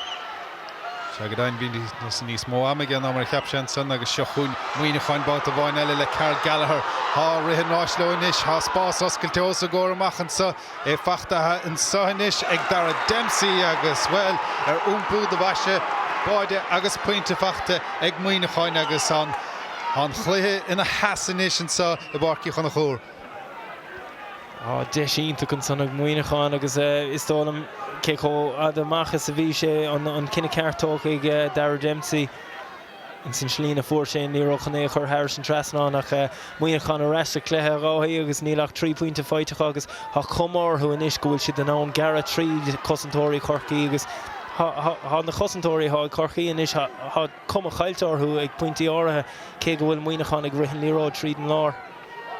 Sea go deimhin, bhí níos mó ama aige ná mar a cheap sé ansan agus seo chugainn Muineachán babhta amháin eile le Karl Gallagher. Tá rith an ráis leo anois, tá spás oscailte os a gcomhair amach anso. É fachta anso anois ag Darragh Dempsey agus, bhuel, ar iompú do bhaise, báide agus pointe fachta ag Muineachán agus an chluiche ina sheasamh anois anso i bPáirc Uí Chonchúir. Tá deis iontach ansan ag Muineachán agus is dóigh liom cé chomh fhada amach is a bhí sé, an cinneadh ceart tógtha ag Darragh Dempsey. Ins an tslí ina fuair sé an liathróid chun é a chur thairis an trasnán ach Muineachán ar ais sa chluiche a Dháithí agus níl ach 3 pointe faighte acu agus tá cuma orthu anois go bhfuil siad in ann gearradh tríd cosantóirí Chorcaí agus tá na cosantóirí atá ag Corcaigh anois tá cuma caillte orthu ag pointí áirithe cé go bhfuil Muineachán ag rith an liathróid tríd an lár.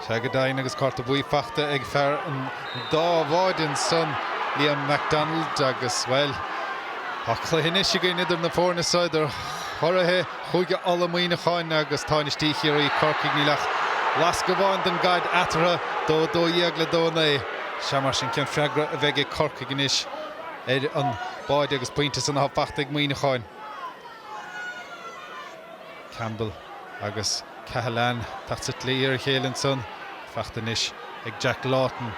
Sea go deimhin agus cárta buí fachta ag fear an dá bháide ansan, Liam McDonald agus, bhuel, tá cluiche anois againn idir na foirne seo, idir churaithe Chúige Uladh, Muineacháin agus Tánaistí Chiarraí, Corcaigh. Níl ach lasc amháin den gcaid eatarthu, 2-12 le 2-9. Sea mar sin, cén freagra a bheidh ag Corcaigh anois ar an báide agus pointe san atá fachta ag Muineacháin? Campbell agus Cahalane ag teacht sa tslí ar a chéile ansan. Fachta anois ag Jack Lawton.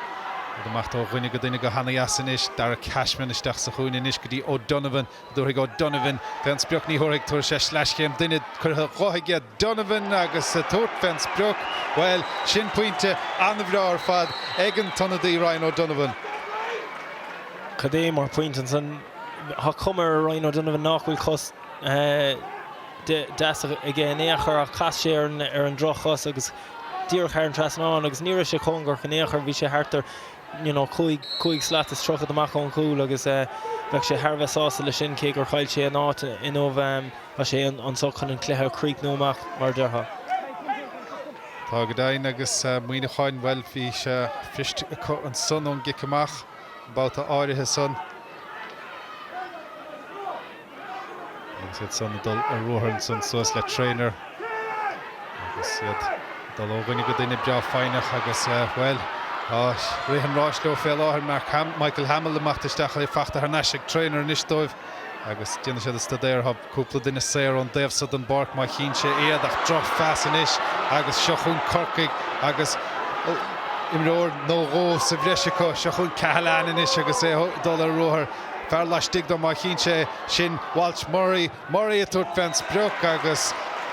Ag imeacht ó dhuine go duine go hana-dheas anois. Darragh Cashman isteach sa chúinne anois go dtí O'Donovan. An dtabharfaidh O'Donovan fén sprioc? Ní thabharfaidh. Tabharfaidh sé sleaschéim duine curtha dho aige Donovan agus ag tabhairt fén sprioc. Bhuel, sin pointe an-bhreá ar fad ag an t-ionadaí Ryan O'Donovan. Cad é mar phointe ansan. Tá cuma ar Ryan O'Donovan nach bhfuil cos deas aige in aon chor ach chas sé ar an droch-chos agus díreach thar an trasnán agus ní raibh sé cóngarach in aon chor, bhí sé thart ar you know 5, 5 slat is tríochad amach ón chúl agus bheadh sé thar a bheith sásta leis sin cé gur chaill sé an áit inniu. Tá sé anso chun an cluiche a chríochnú amach mar a déarfá. Tá go deimhin agus Muineachán, bhuel bhí sé bhriste acu ansan ón gcic amach, an babhta áirithe san. Agus iad san ag dul ar ruathar ansan suas le Traynor agus iad ag dul ó dhuine go duine breá foighneach agus, bhuel, tá rith an ráis leo fé láthair. Mark Ham, Michael Hamill ag imeacht isteach, é fachta thar n-ais ag Traynor anois dóibh agus déanfaidh siad a staidéar. Tá cúpla duine saor ón dtaobh so den bpáirc má chíonn sé iad ach droch-phas anois agus seo chugainn Corcaigh agus imreoir nó dhó sa bhreis acu. Seo chugainn Cahalane anois agus é ag dul ar ruathar. Fear laistigh dó má chíonn sé sin Walsh Murray, Murray ag tabhairt fén sprioc agus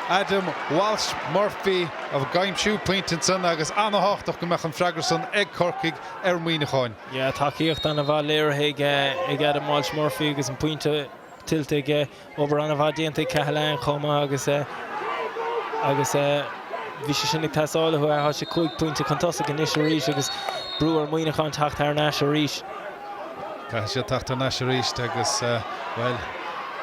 Adam Walsh Murphy ag aimsiú pointe ansan agus ana-thábhachtach go mbeadh an freagra san ag Corcaigh ar Mhuineacháin. Yeah, tacaíocht ana-mhaith léirithe ag Adam Walsh Murphy agus an pointe tuillte aige. Obair an-mhaith déanta ag Cahalane chomh maith agus agus bhí sé sin ag teastáil uathu. Tá sé 5 pointe chun tosaigh anois arís agus brú ar Mhuineachán teacht thar n-ais arís. Caithfidh siad teacht thar n-ais arís agus, bhuel,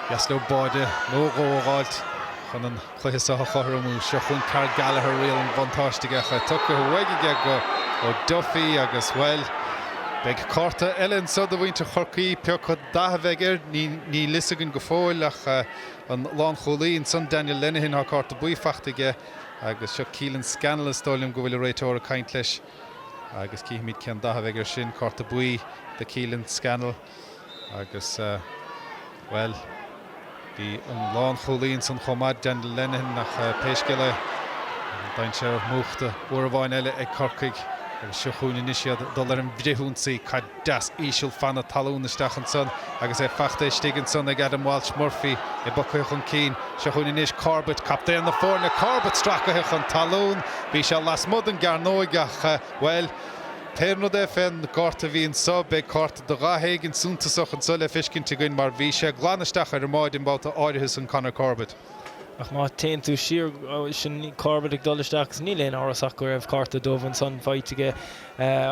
dheas leo báide nó dhó a dh'fháilt chun an cluiche seo a chothromú. Seo chugainn Karl Gallagher, riail an bhuntáiste aige ach é tugtha uaidh aige go. ó Duffy agus, bhuel, beidh cárta eile anso do mhuintir Chorcaí, pé acu dath a bheidh air, níl fhios againn go fóill ach an lánchúlaí ansan, Daniel Lenihan, tá cárta buí fachta aige agus seo Keelan Scannell is dóigh liom go bhfuil an réiteoir ag caint leis agus cífimid cén dath a bheidh air sin, cárta buí do Keelan Scannell. Agus, bhuel, bhí an lánchúlaí ansan chomh maith, Daniel Lenihan, ach pé scéal é, an dainséar múchta uair amháin eile ag Corcaigh agus seo chugainn anois iad ag dul ar an bhfrithionsaí. Caid deas íseal fan na talún isteach ansan agus é fachta istigh ansan ag Adam Walsh Murphy, é bogtha chun cinn. Seo chugainn anois Corbett, captaen na foirne, Corbett stracaithe chun talún. Bhí sé lasmuigh den gcearnóig ach, bhuel, Pé rud é fén gcárta a bhí anso, beidh cárta de dhath éigin suntasach anso le feiscint againn mar bhí sé glan isteach ar an mbáide an babhta áirithe san, Conor Corbett. Ach má téann tú siar, sin Corbett ag dul isteach agus níl aon amhras ach go raibh cárta dubh ansan faighte aige,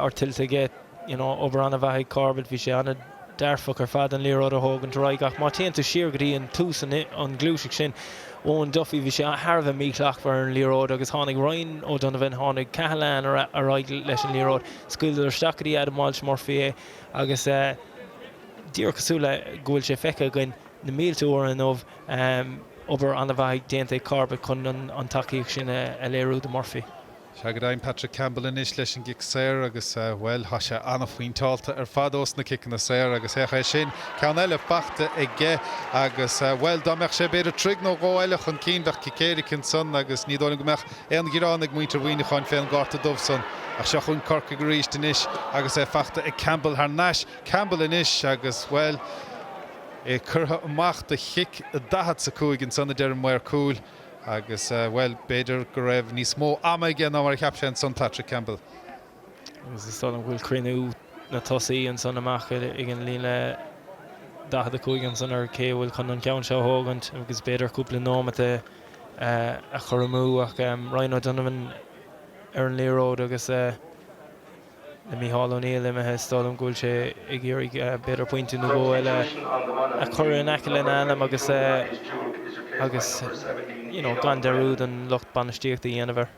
or tuillte aige. You know, obair an-mhaith ag Corbett, bhí sé an-dearfach ar fad an liathróid a thógaint ar aghaidh ach má téann tú siar go dtí an tús an ghluaiseacht sin, Eoin Duffy, bhí sé thar a bheith míshlachtmhar ar an liathróid agus tháinig Ryan O'Donovan, tháinig Cahalane ar aghaidh leis an liathróid, scaoileadar isteach go dtí Adam Walsh Murphy é agus díreach cosúil le go bhfuil sé feicthe againn na mílte uair inniu, obair an-mhaith déanta ag Corbett chun an tacaíocht sin a léiriú do Murphy. Sea, go deimhin, Patrick Campbell anois leis an gcic saor agus, bhuel, tá sé an-phointeálta ar fad ós na ciceanna saor agus féach é sin, ceann eile fachta aige agus, bhuel, dá mbeadh sé b'fhéidir troigh nó dhó eile chun cinn bheadh cic éirice ansan agus ní dóigh liom go mbeadh aon ghearán ag muintir Mhuineacháin fén gcárta dubh san. Ach seo chugainn Corcaigh arís anois agus é fachta ag Campbell thar n-ais. Campbell anois agus, bhuel, é curtha amach do chic 45 ansan a deir an maor cúil. Agus, bhuel, b'fhéidir go raibh níos mó ama aige ná mar a cheap sé ansan, Patrick Campbell. Agus is dóigh liom go bhfuil cruinniú na tosaí ansan amach ag an líne 45 ansan ar cé a bhfuil chun an ceann seo a thógaint agus b'fhéidir cúpla nóimeat a chur amú ach Ryan O'Donovan ar an liathróid agus Le Micheál O'Neill imithe, is dóigh liom go bhfuil sé ag iarraidh b'fhéidir pointe nó dhó eile a chur in aice lena ainm agus agus you know gan dearúd an lucht bainistíochta a dhéanamh air.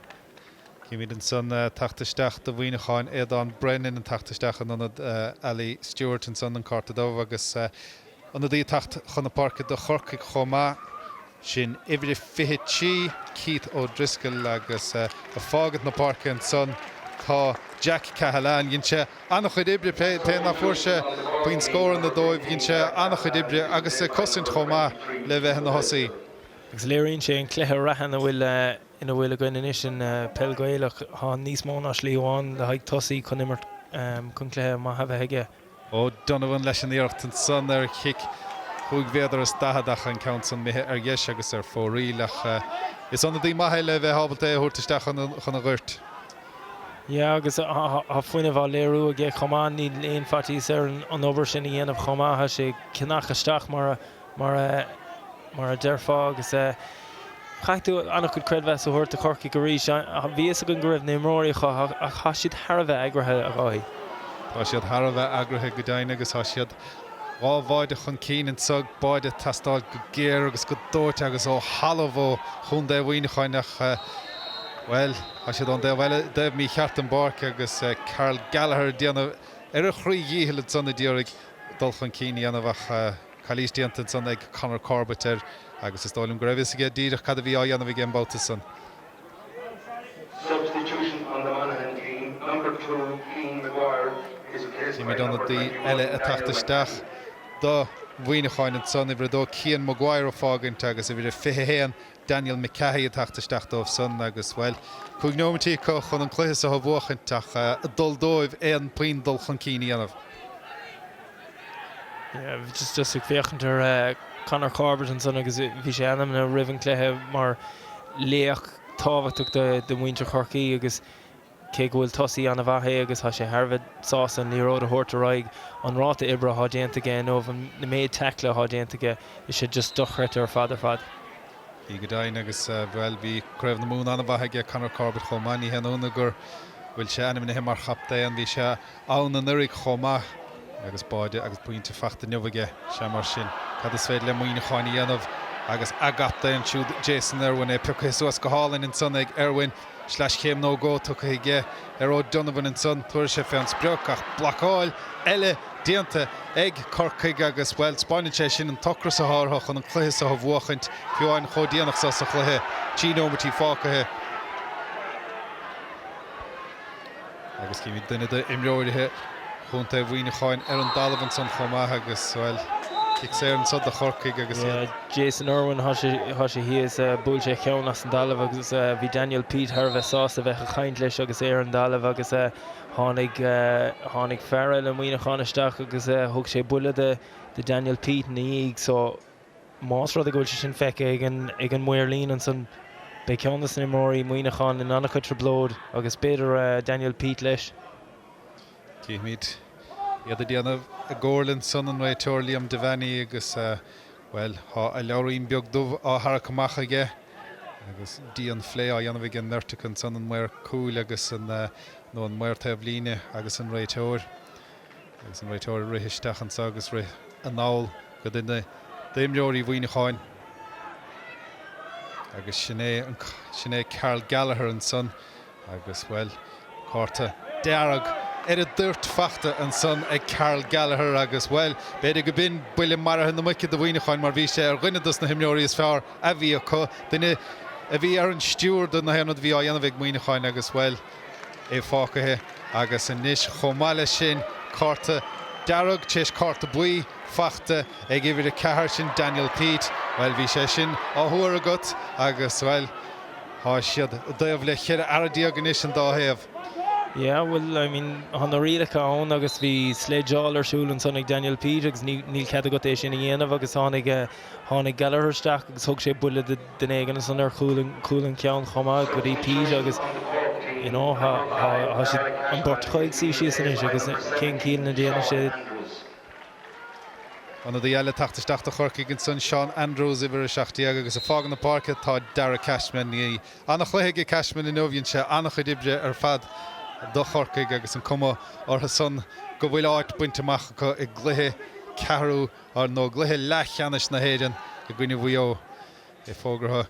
Címid ansan teacht isteach do Mhuineachán, Aodán Brennan ag teacht isteach in ionad Ali Stewart ansan, an cárta dubh agus Ionadaí ag teacht chun na páirce do Chorcaigh chomh maith, sin uimhir a 23, Keith O'Driscoll agus ag fágaint na páirce ansan tá Jack Cahalane. Dhein sé an-chuid oibre, pé nach bhfuair sé puinn scóranna dóibh, dhein sé an-chuid oibre agus ag cosaint chomh maith le bheith ina thosaí. Agus léiríonn sé an cluiche reatha ina bhfuil ina bhfuil againn anois in peil Ghaelach. Tá níos mó ná slí amháin le haghaidh tosaí chun imirt chun cluiche maith a bheith aige. O'Donovan leis an iarracht ansan ar chic chúig mhéadar is daichead ach an ceann san imithe ar dheis agus ar fóraoil ach is ionadaí maith é le bheith ábalta é a thabhairt isteach chun an ghoirt. Yeah agus tá fuinneamh á léiriú aige chomh maith, níl aon faitíos air an obair sin a dhéanamh chomh maith, tá sé ag cnach isteach mar a mar a mar a déarfá agus caithfidh tú an-chuid creidmheas a thabhairt do Chorcaigh arís. Bhí a fhios againn go raibh na himreoirí acu ach tá siad thar a bheith eagraithe, a Dháithí. Tá siad thar a bheith eagraithe go deimhin agus tá siad dhá bháide chun cinn anso, báide ag teastáil go géar agus go dóite agus ó thalamh ó chontae Mhuineacháin ach, bhuel, tá siad ón dtaobh eile, taobh mícheart den bpáirc agus Karl Gallagher ag déanamh ar a chroí dhícheall ansan a d'iarraidh dul chun cinn a dhéanamh ach, Calaois déanta ansan ag Conor Corbett air agus is dóigh liom go raibh fhios aige díreach cad a bhí á dhéanamh aige an babhta san. Substitution on the Monaghan team, number 2, Cian Maguire, is replaced by Címid number ionadaí 21, eile ag Daniel teacht isteach do Mhuineacháin ansan, uimhir 2, Cian Maguire ag fágaint agus uimhir 21, Daniel McCahey ag teacht isteach dóibh san agus, bhuel, cúig nóimeat acu chun an cluiche seo a bhuachaint ach ag dul dóibh aon puinn dul chun cinn a dhéanamh. Yeah, just just ag féachaint ar Conor Corbett ansan agus bhí sé ainmnithe roimh an cluiche mar laoch tábhachtach do do mhuintir Chorcaí agus cé go bhfuil tosaí an-mhaith é agus tá sé thar a bheith sásta an liathróid a thabhairt ar aghaidh, an ráta oibre atá déanta aige inniu, an méid tackle atá déanta aige, is sé just dochreidte ar fad ar fad. Bhí go deimhin agus, bhuel, bhí Craobh na Mumhan an-mhaith aige Conor Corbett chomh maith. Ní haon ionadh go bhfuil sé ainmnithe mar chaptaen. Bhí sé ann anuraidh chomh maith agus báide agus pointe fachta inniu aige. Sea, mar sin, cad is féidir le Muineachán a dhéanamh? Agus a gcaptaen siúd Jason Irwin, é pioctha suas go hálainn ansan ag Irwin. Sleaschéim nó dhó tugtha aige ar O'Donovan ansan. Tabharfaidh sé fén sprioc ach blocáil eile déanta ag Corcaigh agus, bhuel, 'spáineann sé sin an t-ocras atá orthu chun an cluiche seo a bhuachaint, fiú amháin chomh déanach seo sa chluiche, 3 nóimití fágtha. Agus címid duine d'imreoirithe Chontae Mhuineacháin ar an dtalamh ansan chomh maith agus, bhuel, cic saor anso do Chorcaigh agus iad. Jason Irwin, thá sé, thá sé thíos, bhuail sé a cheann as an dtalamh agus bhí Daniel Peat thar a bheith sásta bheith ag caint leis agus é ar an dtalamh agus tháinig, tháinig fear eile Muineachán isteach agus thug sé buille do, do Daniel Peat ina dhiaidh so más rud é go bhfuil sé sin feicthe ag an, ag an maor líne ansan beidh ceann de na imreoirí Muineachán in an-chuid trioblóid agus b'fhéidir Daniel Peat leis. Cífimid iad ag déanamh a gcomhairle ansan, an réiteoir Liam Devaney agus, bhuel, tá a leabhairín beag dubh á tharrac amach aige agus dian-phlé á dhéanamh ag an mbeirt acu ansan, an maor cúil agus an, nó an maor taobh líne agus an réiteoir. Agus an réiteoir ag rith isteach anso agus rith anall go duine d'imreoirí Mhuineacháin. Agus sin é, sin é Karl Gallagher ansan. Agus, bhuel, cárta dearg ar an dtoirt fachta ansan ag Karl Gallagher agus, bhuel, b'fhéidir go b'in buille maraithe na muice do Mhuineacháin mar bhí sé ar dhuine dos na himreoirí is fearr a bhí acu, duine a bhí ar an stiúir do na haon rud a bhí á dhéanamh ag Muineacháin agus, bhuel, é fágtha agus anois chomh maith leis sin, cárta dearg tar éis cárta buí fachta ag uimhir 4, sin Daniel Peat, bhuel, bhí sé sin á thuar agat agus, bhuel, Tá siad i dtaobh le 14 fhear anois an dá thaobh. Yeah, bhuel, I mean, tá na rialacha ann agus bhí sledgeáil ar siúl ansan ag Daniel Peat agus níl cead agat é sin a dhéanamh agus tháinig, tháinig Gallagher isteach agus thug sé buille duine éigin ansan ar chúl an, cúl an ceann chomh maith go dtí Peat agus, you know, tá, tá, tá siad, an bheirt acu ag suí síos anois agus cén chiall ina ndéanann sé. Ionadaí eile ag teacht isteach do Chorcaigh ansan, Seán Andrews, uimhir 17, agus ag fágaint na páirce tá Darragh Cashman. Bhí an-chluiche aige Cashman inniu, dhein sé an-chuid oibre ar fad do Chorcaigh agus an cuma orthu san go bhfuil áit bainte amach acu i gcluiche ceathrú nó i gcluiche leathcheannais na hÉireann i gcoinne Mhaigh Eo. É fógartha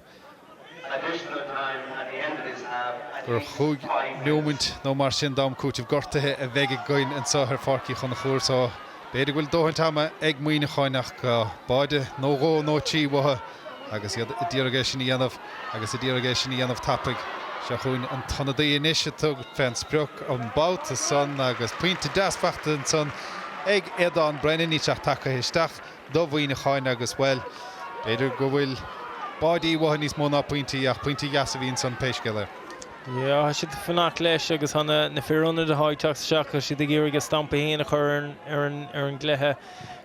gur chúig neomant nó mar sin d'am cúitimh gortaithe a bheidh againn anseo ar Pháirc Uí Chonchúir so b'fhéidir go bhfuil dóthaint ama ag Muineachán ach báide nó dhó nó trí uathu agus iad ag iarraidh é sin a dhéanamh agus ag iarraidh é sin a dhéanamh tapaidh. Seo chugainn an t-ionadaí anois ag tabhairt fén sprioc an babhta san agus pointe deas fachta ansan ag Aodán Brennan, níl sé ach tagtha isteach do Mhuineacháin agus, bhuel, b'fhéidir go bhfuil báidí uathu níos mó ná pointí ach pointí dheas a bhí ansan pé scéal é. Yeah, tá siad ag fanacht leis agus tá na fir ionaid atá ag teacht isteach, tá siad ag iarraidh a stampa féin a chur ar an ar an gcluiche.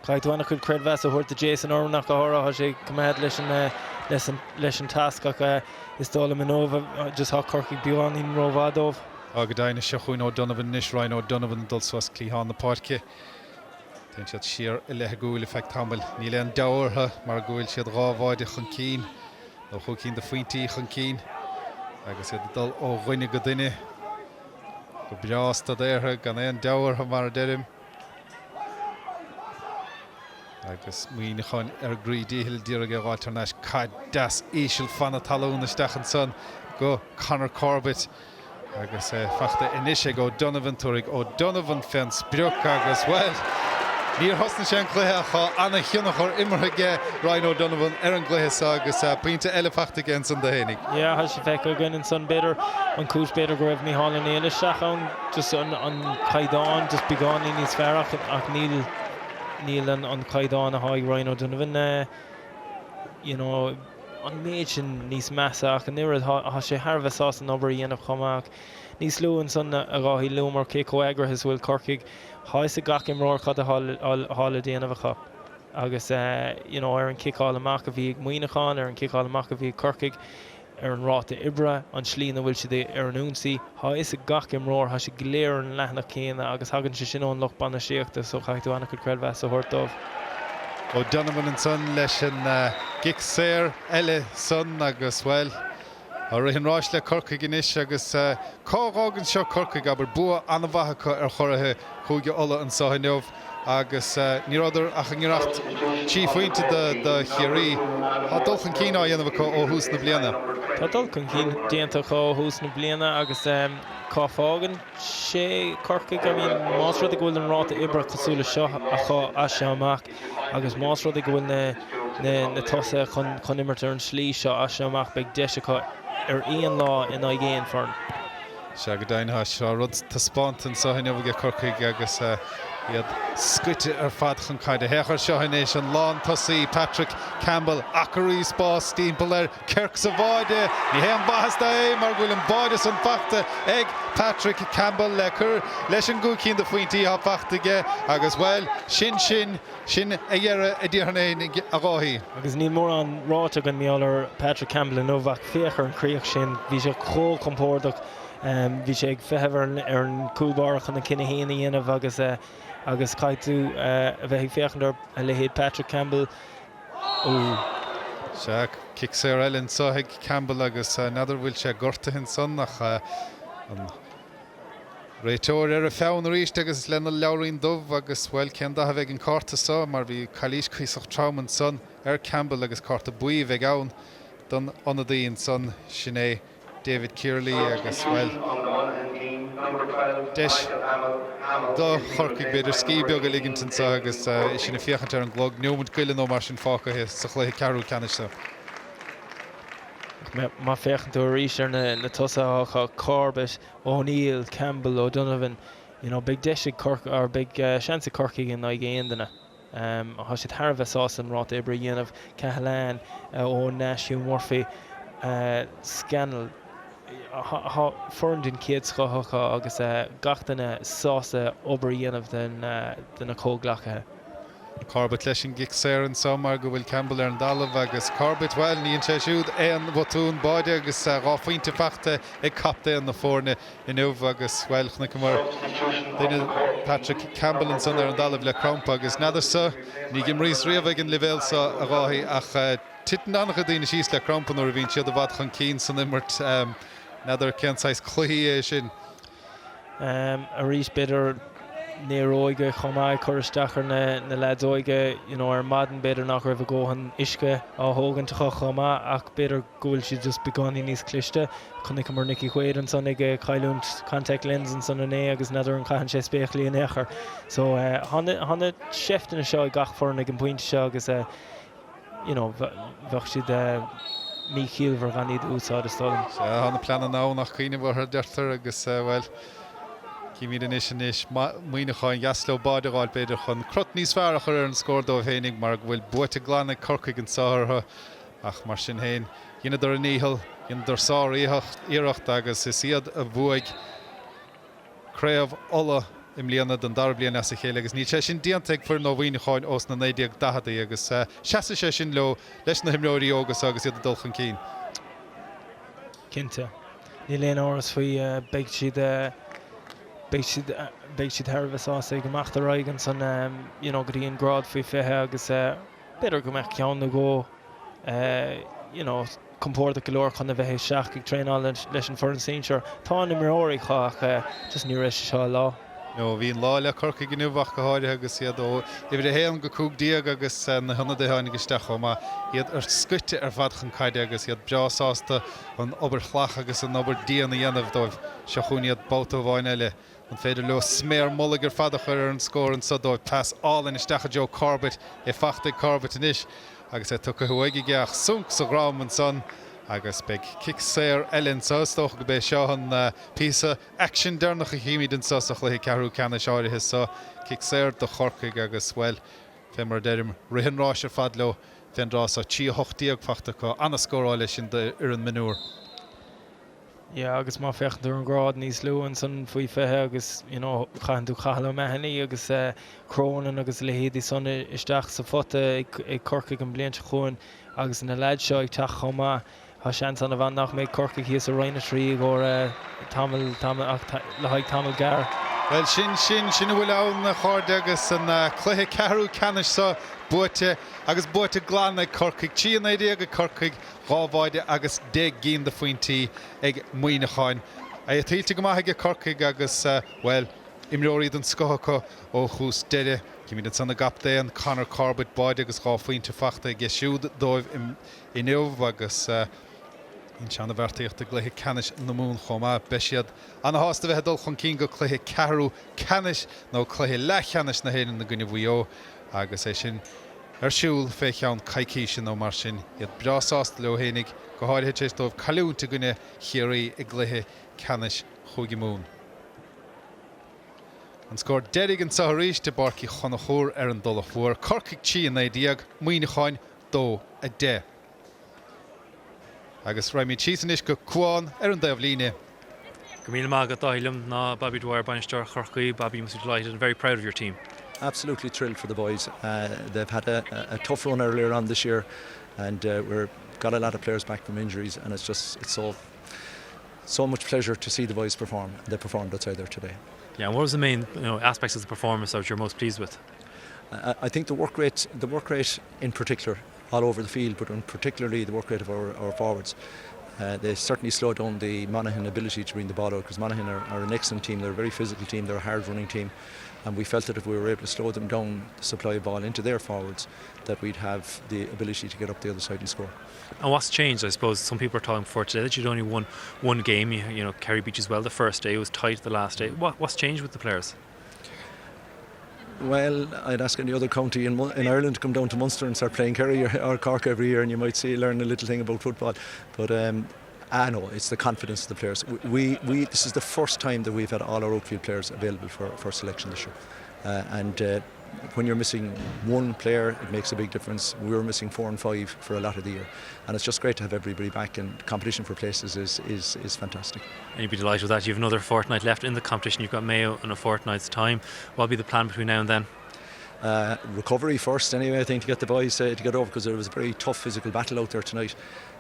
Caithfidh tú an-chuid creidmheas a thabhairt do Jason Irwin ach go háirithe, tá sé ag coimeád leis an leis an leis an tasc ach is dóigh liom inniu just tá Corcaigh beagáinín rómhaith dóibh. Tá go deimhin. Seo chugainn O'Donovan anois, Ryan O'Donovan ag dul suas cliathán na páirce. Téann siad siar i leith a gcúil ar feadh tamaill. Níl aon deabhadh orthu mar go bhfuil siad dhá bháide chun cinn, nó chúig cinn de phointí chun cinn, agus iad ag dul ó dhuine go duine go breá staidéartha, gan aon deabhadh orthu, mar a deirim. Agus Muineachán ar a gcroí díchill d'iarraidh é a dh'fháilt thar n-ais. Caid deas íseal fan na talún isteach ansan go Conor Corbett. Agus é fachta anois ag O'Donovan, tabharfaidh O'Donovan fén sprioc agus, bhuel, níor thosnaigh sé an cluiche ach tá ana-thionchar imeartha aige, Ryan O'Donovan, ar an gcluiche seo agus pointe eile fachta aige ansan dó fhéinig. Yeah, tá sé feicthe againn ansan, b'fhéidir, an chúis b'fhéidir go raibh Micheál Ó Néill isteach ann, just an caighdeán just beagáinín níos fearr ach ach níl, níl an caighdeán atá ag Ryan O'Donovan, you know, an méid sin níos measa ach an oiread. Tá sé thar a bheith sásta an obair a dhéanamh chomh maith ach níos lú ansan a Dháithí luamar cé chomh eagraithe is a bhfuil Corcaigh. Tá fhios ag gach imreoir cad atá le déanamh acu agus you know ar an chiceáil amach a bhí ag Muineachán, ar an chiceáil amach a bhí ag Corcaigh, ar an ráta oibre, an tslí ina bhfuil siad ar an ionsaí. Tá a fhios ag gach imreoir, tá siad go léir ar an leathanach céanna agus tagann sé sin ón lucht bainistíochta so caithfidh tú an-chuid creidmheas a thabhairt dóibh. O'Donovan ansan leis an gcic saor eile san agus, bhuel, tá rith an ráis le Corcaigh anois agus cá dh'fhágann seo Corcaigh, abair, bua an-mhaith acu ar churaithe Chúige Uladh anso inniu. Agus ní rabhadar ach i ngiorracht 3 phointe do Chiarraí. Tá dul chun cinn á dhéanamh acu ó thús na bliana. Tá dul chun cinn déanta acu ó thús na bliana agus cá fágann sé Corcaigh? I mean, más rud é go bhfuil an ráta oibre cosúil le seo acu as seo amach agus más rud é go bhfuil na tosaithe chun imirt ar an slí seo as seo amach, beidh deis acu ar aon lá in aghaidh aon foireann. Sea, go deimhin, tá seo rud taispeánta anseo inniu aige Corcaigh agus iad scoite ar fad chun caide. Féach air seo anois, an lántosaí Patrick Campbell, acraí spáis timpeall air, circ sa bháide. Ní haon mhaitheas dó é mar go bhfuil an báide san fachta ag Patrick Campbell le cur leis an gcúig cinn de phointí atá fachta aige agus, bhuel, sin sin. Sin a dheireadh a déarfainn féin, a Dháithí. Agus níl mórán ráite againn mar gheall ar Patrick Campbell inniu ach féach ar an chríoch sin. Bhí sé chomh compordach. Bhí sé ag feitheamh ar an gcúl báire chun an cinneadh féin a dhéanamh agus agus caithfidh tú a bheith ag féachaint ar a leithéid Patrick Campbell. Ó. Sea, cic saor eile anseo ag Campbell agus n'fheadar an bhfuil sé gortaithe ansan ach an. Réiteoir ar a pheann arís agus lena leabhairín dubh agus, bhuel, cén dath a bheidh an cárta so mar bhí calaois cuíosach trom ansan ar Campbell agus cárta buí a bheidh ann don ionadaí ansan, sin é David Kearley agus, bhuel, deis do Chorcaigh b'fhéidir scíth beag a ligint anso agus sinn ag féachaint ar an gclog, neomant goile nó mar sin fágtha sa chluiche ceathrú ceannais seo. Má féachann tú arís ar na tosaithe acu, Corbett, O'Neill, Campbell, O'Donovan, you know, beidh deis ag Corcaigh, or beidh seans ag Corcaigh in aghaidh aon duine. Tá siad thar a bheith sásta an ráta oibre a dhéanamh. Cahalane, Eoin Nash, Hugh Murphy, Scannell, tá foireann den chéad scoth acu agus gach duine sásta obair a dhéanamh do na comhghleacaithe. Corbett leis an gcic saor anseo mar go bhfuil Campbell ar an dtalamh agus Corbett, bhuel, ní dhein sé siúd aon bhotún. Báide agus 2 phointe fachta ag captaen na foirne inniu agus, bhuel, chonaiceamar duine, Patrick Campbell ansan ar an dtalamh le crampa agus n'fheadarsa, ní dh'imríos riamh ag an leibhéal seo, a Dháithí, ach titeann an-chuid daoine síos le crampa nuair a bhíonn siad i bhfad chun cinn san imirt. N'fheadar cén saghas cluichí é sin. Arís, b'fhéidir néaróige chomh maith ag cur isteach ar na leaids óige. You know, ar maidin b'fhéidir nach raibh a ndóthain uisce á thógaint acu chomh maith ach b'fhéidir go bhfuil siad just beagáinín níos cliste. Chonaiceamar Nicky Quaid ansan ag cailliúint contact lens ansan inné agus n'fheadar an caitheann sé spéaclaí in aon chor. So, tá na seifteanna seo ag gach foireann ag an bpointe seo agus you know, bheadh siad míchiallmhar gan iad a úsáid, is dóigh liom. Sea, tá na pleananna ann ach cuimhneamh orthu, a deirtear, agus, bhuel, címid anois anois Muineachán, ba dheas leo báide a dh'fháil, b'fhéidir, chun crot níos fearr a chur ar an scór dóibh fhéinig mar go bhfuil buaite glan ag Corcaigh anseo orthu ach mar sin féin, dheineadar a ndícheall, dheineadar sár-iarracht agus is iad a bhuaigh. Craobh Uladh i mbliana don dara bliain as a chéile agus níl sé sin déanta ag foireann ó Mhuineacháin ós na 1940idí agus seasfaidh sé sin leo leis na himreoirí óga seo agus iad ag dul chun cinn. Cinnte. Níl aon amhras faoi. Beidh siad beidh siad beidh siad thar a bheith sásta ag imeacht ar aghaidh ansan you know go dtí an grád faoi 20 agus b'fhéidir go mbeadh ceann nó dhó you know, compordach go leor chun a bheith isteach ag traenáil leis an foireann sinsir. Tá na himreoirí acu ach just ní raibh sé seo a lá. No, bhí an lá le Corcaigh inniu ach go háirithe agus iad ó uimhir 1 go 15 agus na hionadaithe a tháinig isteach chomh maith. Iad ar scoite ar fad chun caide agus iad breá sásta an obair shlach agus an obair dian a dhéanamh dóibh. Seo chugainn iad babhta amháin eile. An féidir leo sméar mullaigh ar fad a chur ar an scór anso dóibh? Pas álainn isteach i dtreo Corbett, é fachta ag Corbett anois agus é tugtha uaidh aige ach sonc sa dhrom ansan agus beidh cic saor eile anso. Is dócha go b'é seo an píosa aicsin deireanach a chímid anso sa chluiche ceathrú ceannais áirithe so. Cic saor do Chorcaigh agus, bhuel, fé mar a deirim, rith an ráis ar fad leo fén dtráth so. 3-18 fachta acu. Ana-scóráil é sin d'fhoireann mionúr. Yeah agus má féachann tú ar an ghrád níos lú ansan faoi 20 agus you know caitheann tú Cathal O'Mahony agus Cronin agus a leithéidí san isteach sa phota ag Corcaigh an bhliain seo chugainn agus na leaids seo ag teacht chomh maith, tá seans an-mhaith nach mbeidh Corcaigh thíos i Roinn 3 i gcomhair tamall, tamall ach le haghaidh tamall gearr. Bhuel sin sin, sin a bhfuil ann a chairde agus an cluiche ceathrú ceannais seo buaite agus buaite glan ag Corcaigh. 3-19 ag Corcaigh, 2 bháide agus 10 gcinn de phointí ag Muineachán. É tuillte go maith aige Corcaigh agus, bhuel, imreoirí den scoth acu ó thús deireadh. Címid ansan a gcaptaen, Conor Corbett, báide agus 2 phointe fachta aige siúd dóibh inniu agus dhein sé ana-bheartaíocht i gcluiche ceannais na Mumhan chomh maith. Beidh siad ana-shásta bheith ag dul chun cinn go cluiche ceathrú ceannais nó cluiche leathcheannais na hÉireann i gcoinne Mhaigh Eo agus é sin ar siúl fé cheann coicíse nó mar sin. Iad breá sásta leo fhéinig, go háirithe tar éis dóibh cailliúint i gcoinne Chiarraí i gcluiche ceannais Chúige Mumhan. An scór deiridh anseo arís i bPáirc Uí Chonchúir ar an dTulach Mhór, Corcaigh 3, 19, Muineachán 2, 10. Agus raghaimid síos anois go Cuán ar an dtaobh líne. Go míle maith agat Dáithí liom ná Bobby Dwyer, bainisteoir Chorcaí. Bobby, you must be delighted and very proud of your team. Absolutely thrilled for the boys. Uh, they've had a, a tough run earlier on this year and uh, we're got a lot of players back from injuries and it's just it's so so much pleasure to see the boys perform. They performed outside there today. Yeah, and what was the main you know, aspects of the performance that you're most pleased with? I, I think the work rate, the work rate in particular, all over the field, but in particularly the work rate of our, our forwards. Uh, they certainly slowed down the Monaghan ability to bring the ball out because Monaghan are, are an excellent team. They're a very physical team. They're a hard-running team. And we felt that if we were able to slow them down, the supply of ball into their forwards, that we'd have the ability to get up the other side and score. And what's changed, I suppose, some people are talking before today that you'd only won one game, you, you know, Kerry Beach as well the first day, it was tight the last day. What, what's changed with the players? Well, I'd ask any other county in, in Ireland to come down to Munster and start playing Kerry or, or Cork every year and you might see learn a little thing about football. But um, I know it's the confidence of the players. We, we, this is the first time that we've had all our outfield players available for, for selection this year. Uh, and uh, when you're missing one player, it makes a big difference. We were missing four and five for a lot of the year. And it's just great to have everybody back and competition for places is, is, is fantastic. And you'd be delighted with that. You have another fortnight left in the competition. You've got Mayo in a fortnight's time. What'll be the plan between now and then? Uh, recovery first anyway I think to get the boys uh, to get over because it was a very tough physical battle out there tonight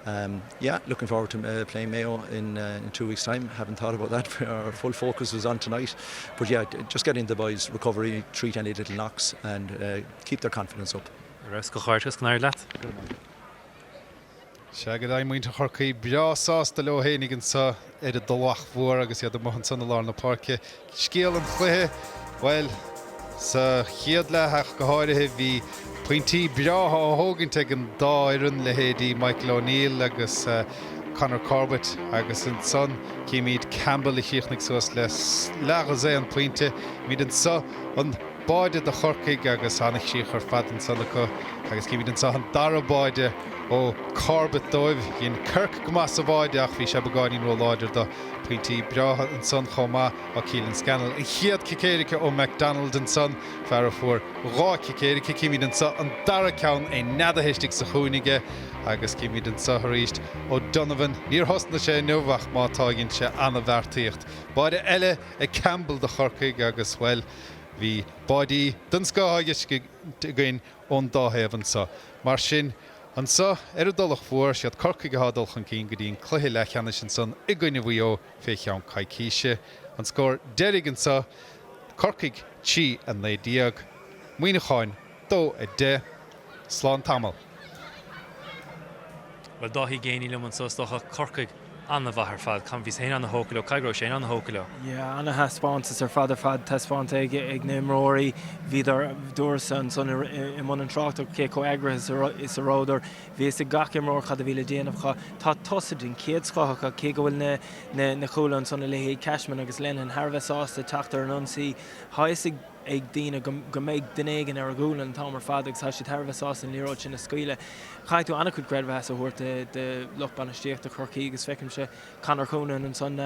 um, yeah looking forward to uh, playing Mayo in, uh, in two weeks time haven't thought about that our full focus was on tonight but yeah just getting the boys recovery treat any little knocks and uh, keep their confidence up leat. Sea, go deimhin muintir Chorcaí breá sásta leo fhéinig anso ar an dTulach Mhór agus iad amuigh ansan i lár na páirce. Scéal an chluiche, bhuel, sa chéad leath ach go háirithe, bhí pointí breátha á thógaint ag an dá fhoireann, leithéidí Michael O'Neill agus Conor Corbett agus ansan címid Campbell a chríochnaigh suas le leathdhosaen pointe. Címid anso an báide do Chorcaigh agus an-chríoch ar fad ansan acu agus címid anso an dara báide ó Corbett dóibh. Dhein Kirk go maith sa bháide ach bhí sé beagáinín ró-láidir dó. Pointí breátha ansan chomh maith ó Keelan Scannell. An chéad cic éirice ó McDonald ansan, fear a fuair 2 cic éirice. Címid anso an dara ceann, é neadaithe istigh sa chúinne aige agus címid anso arís O'Donovan. Níor thosnaigh sé inniu ach má tá dhein sé an-bheartaíocht. Báide eile ag Campbell do Chorcaigh agus, bhuel, Bhí báidí den scoth á bhfeiscint againn ón dá thaobh anso. Mar sin, anso ar an dTulach Mhór, siad Corcaigh atá ag dul chun cinn go dtí an cluiche leathcheannais ansan i gcoinne Mhaigh Eo fé cheann coicíse. An scór deiridh anso, Corcaigh 3, 19, Muineachán 2, 10. Slán tamall. Bhuel, Dáithí Geaney liom anso, is dócha, Corcaigh an-mhaith ar fad. Bhíos féin an-thógtha leo, caithfidh go raibh sé féin an-thógtha leo. Yeah, ana-thaispeántas ar fad ar fad taispeánta ag ag na himreoirí. Bhíodar, dúras-sa ansan i mbun an tráchtaireacht cé chomh eagraithe is a rabhadar. Bhí fhios ag gach imreoir cad a bhí le déanamh acu. Tá tosaithe den chéad scoth acu, cé go bhfuil na na na cúla ansan a leithéid Cashman agus Lenihan thar a bheith sásta teacht ar an ionsaí. Tá fhios ag ag daoine go mbeidh duine éigin ar a gcúl an t-am ar fad agus tá siad thar a bheith sásta an liathróid sin a scaoileadh. Caithfidh tú an-chuid creidmheas a thabhairt do lucht bainistíochta Chorcaí agus feicimse Conor Coonan ansan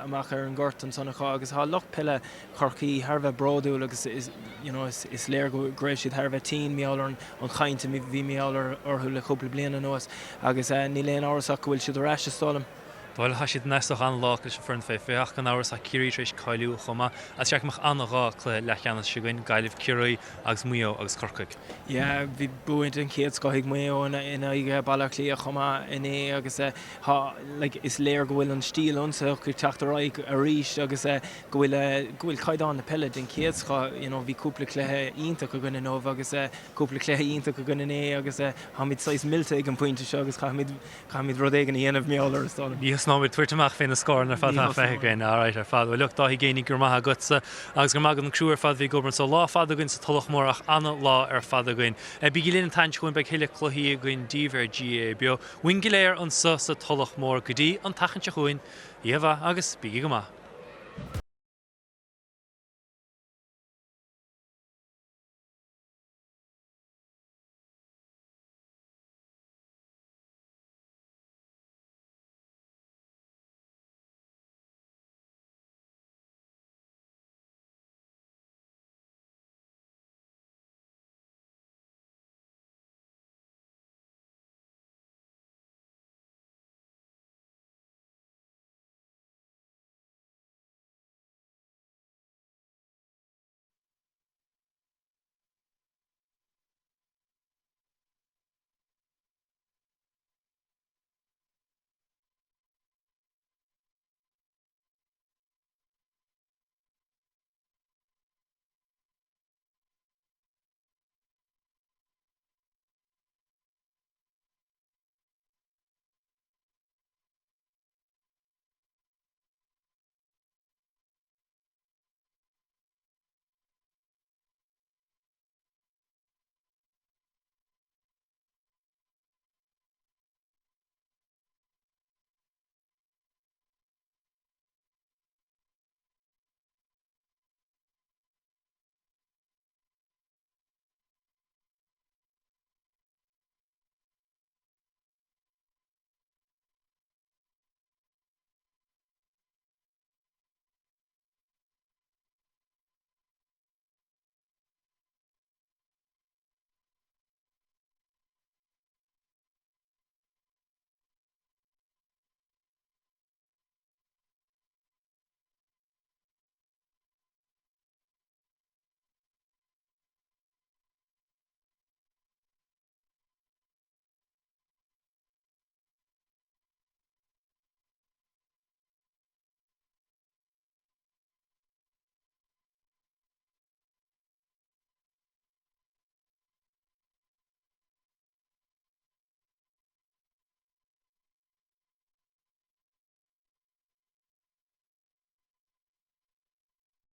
amach ar an ngort ansan acu agus tá lucht peile Chorcaí thar a bheith bródúil agus is you know is léir go raibh siad thar a bheith tinn mar gheall ar an chaint a bhí mar gheall orthu le cúpla bliain anuas agus níl aon amhras ach go bhfuil siad ar ais is dóigh liom. Bhuel, tá siad anois an-lách leis an foireann fé 20 ach gan amhras tá Ciarraí tar éis cáiliú chomh maith. Agus cheart go mbeadh an-dhá cluiche leathcheannais againn, Gaillimh, Ciarraí agus Maigh Eo agus Corcaigh. Yeah, bhí bua den chéad scoth ag Maigh Eo in aghaidh Baile Átha Cliath chomh maith inné agus tá, like, is léir go bhfuil an stíl ionsaitheach ag teacht ar aghaidh arís agus go bhfuil, go bhfuil caighdeán na peile den chéad scoth, you know, bhí cúpla cluiche iontach againn inniu agus cúpla cluiche iontach againn inné agus táimid saghas millte ag an bpointe seo agus caithfimid Caithfimid rud éigin a dhéanamh mar gheall air, is dóigh liom. Ní. thosnóimid tabhairt amach fé na scóranna ar fad atá feicthe againn. Alright ar fad. Bhuel look Dáithí Geaney go raibh maith agatsa agus go raibh maith agat an criú ar fad a bhí ag obair anso. Lá fada againn sa Tulach Mhór ach ana-lá ar fad againn. Bígí linn an tseachtain seo chugainn beidh thuilleadh cluichí againn daoibh ar GAA Beo. Uainn go léir anso sa Tulach Mhór go dtí an tseachtain seo chugainn. Oíche mhaith agus bígí go maith.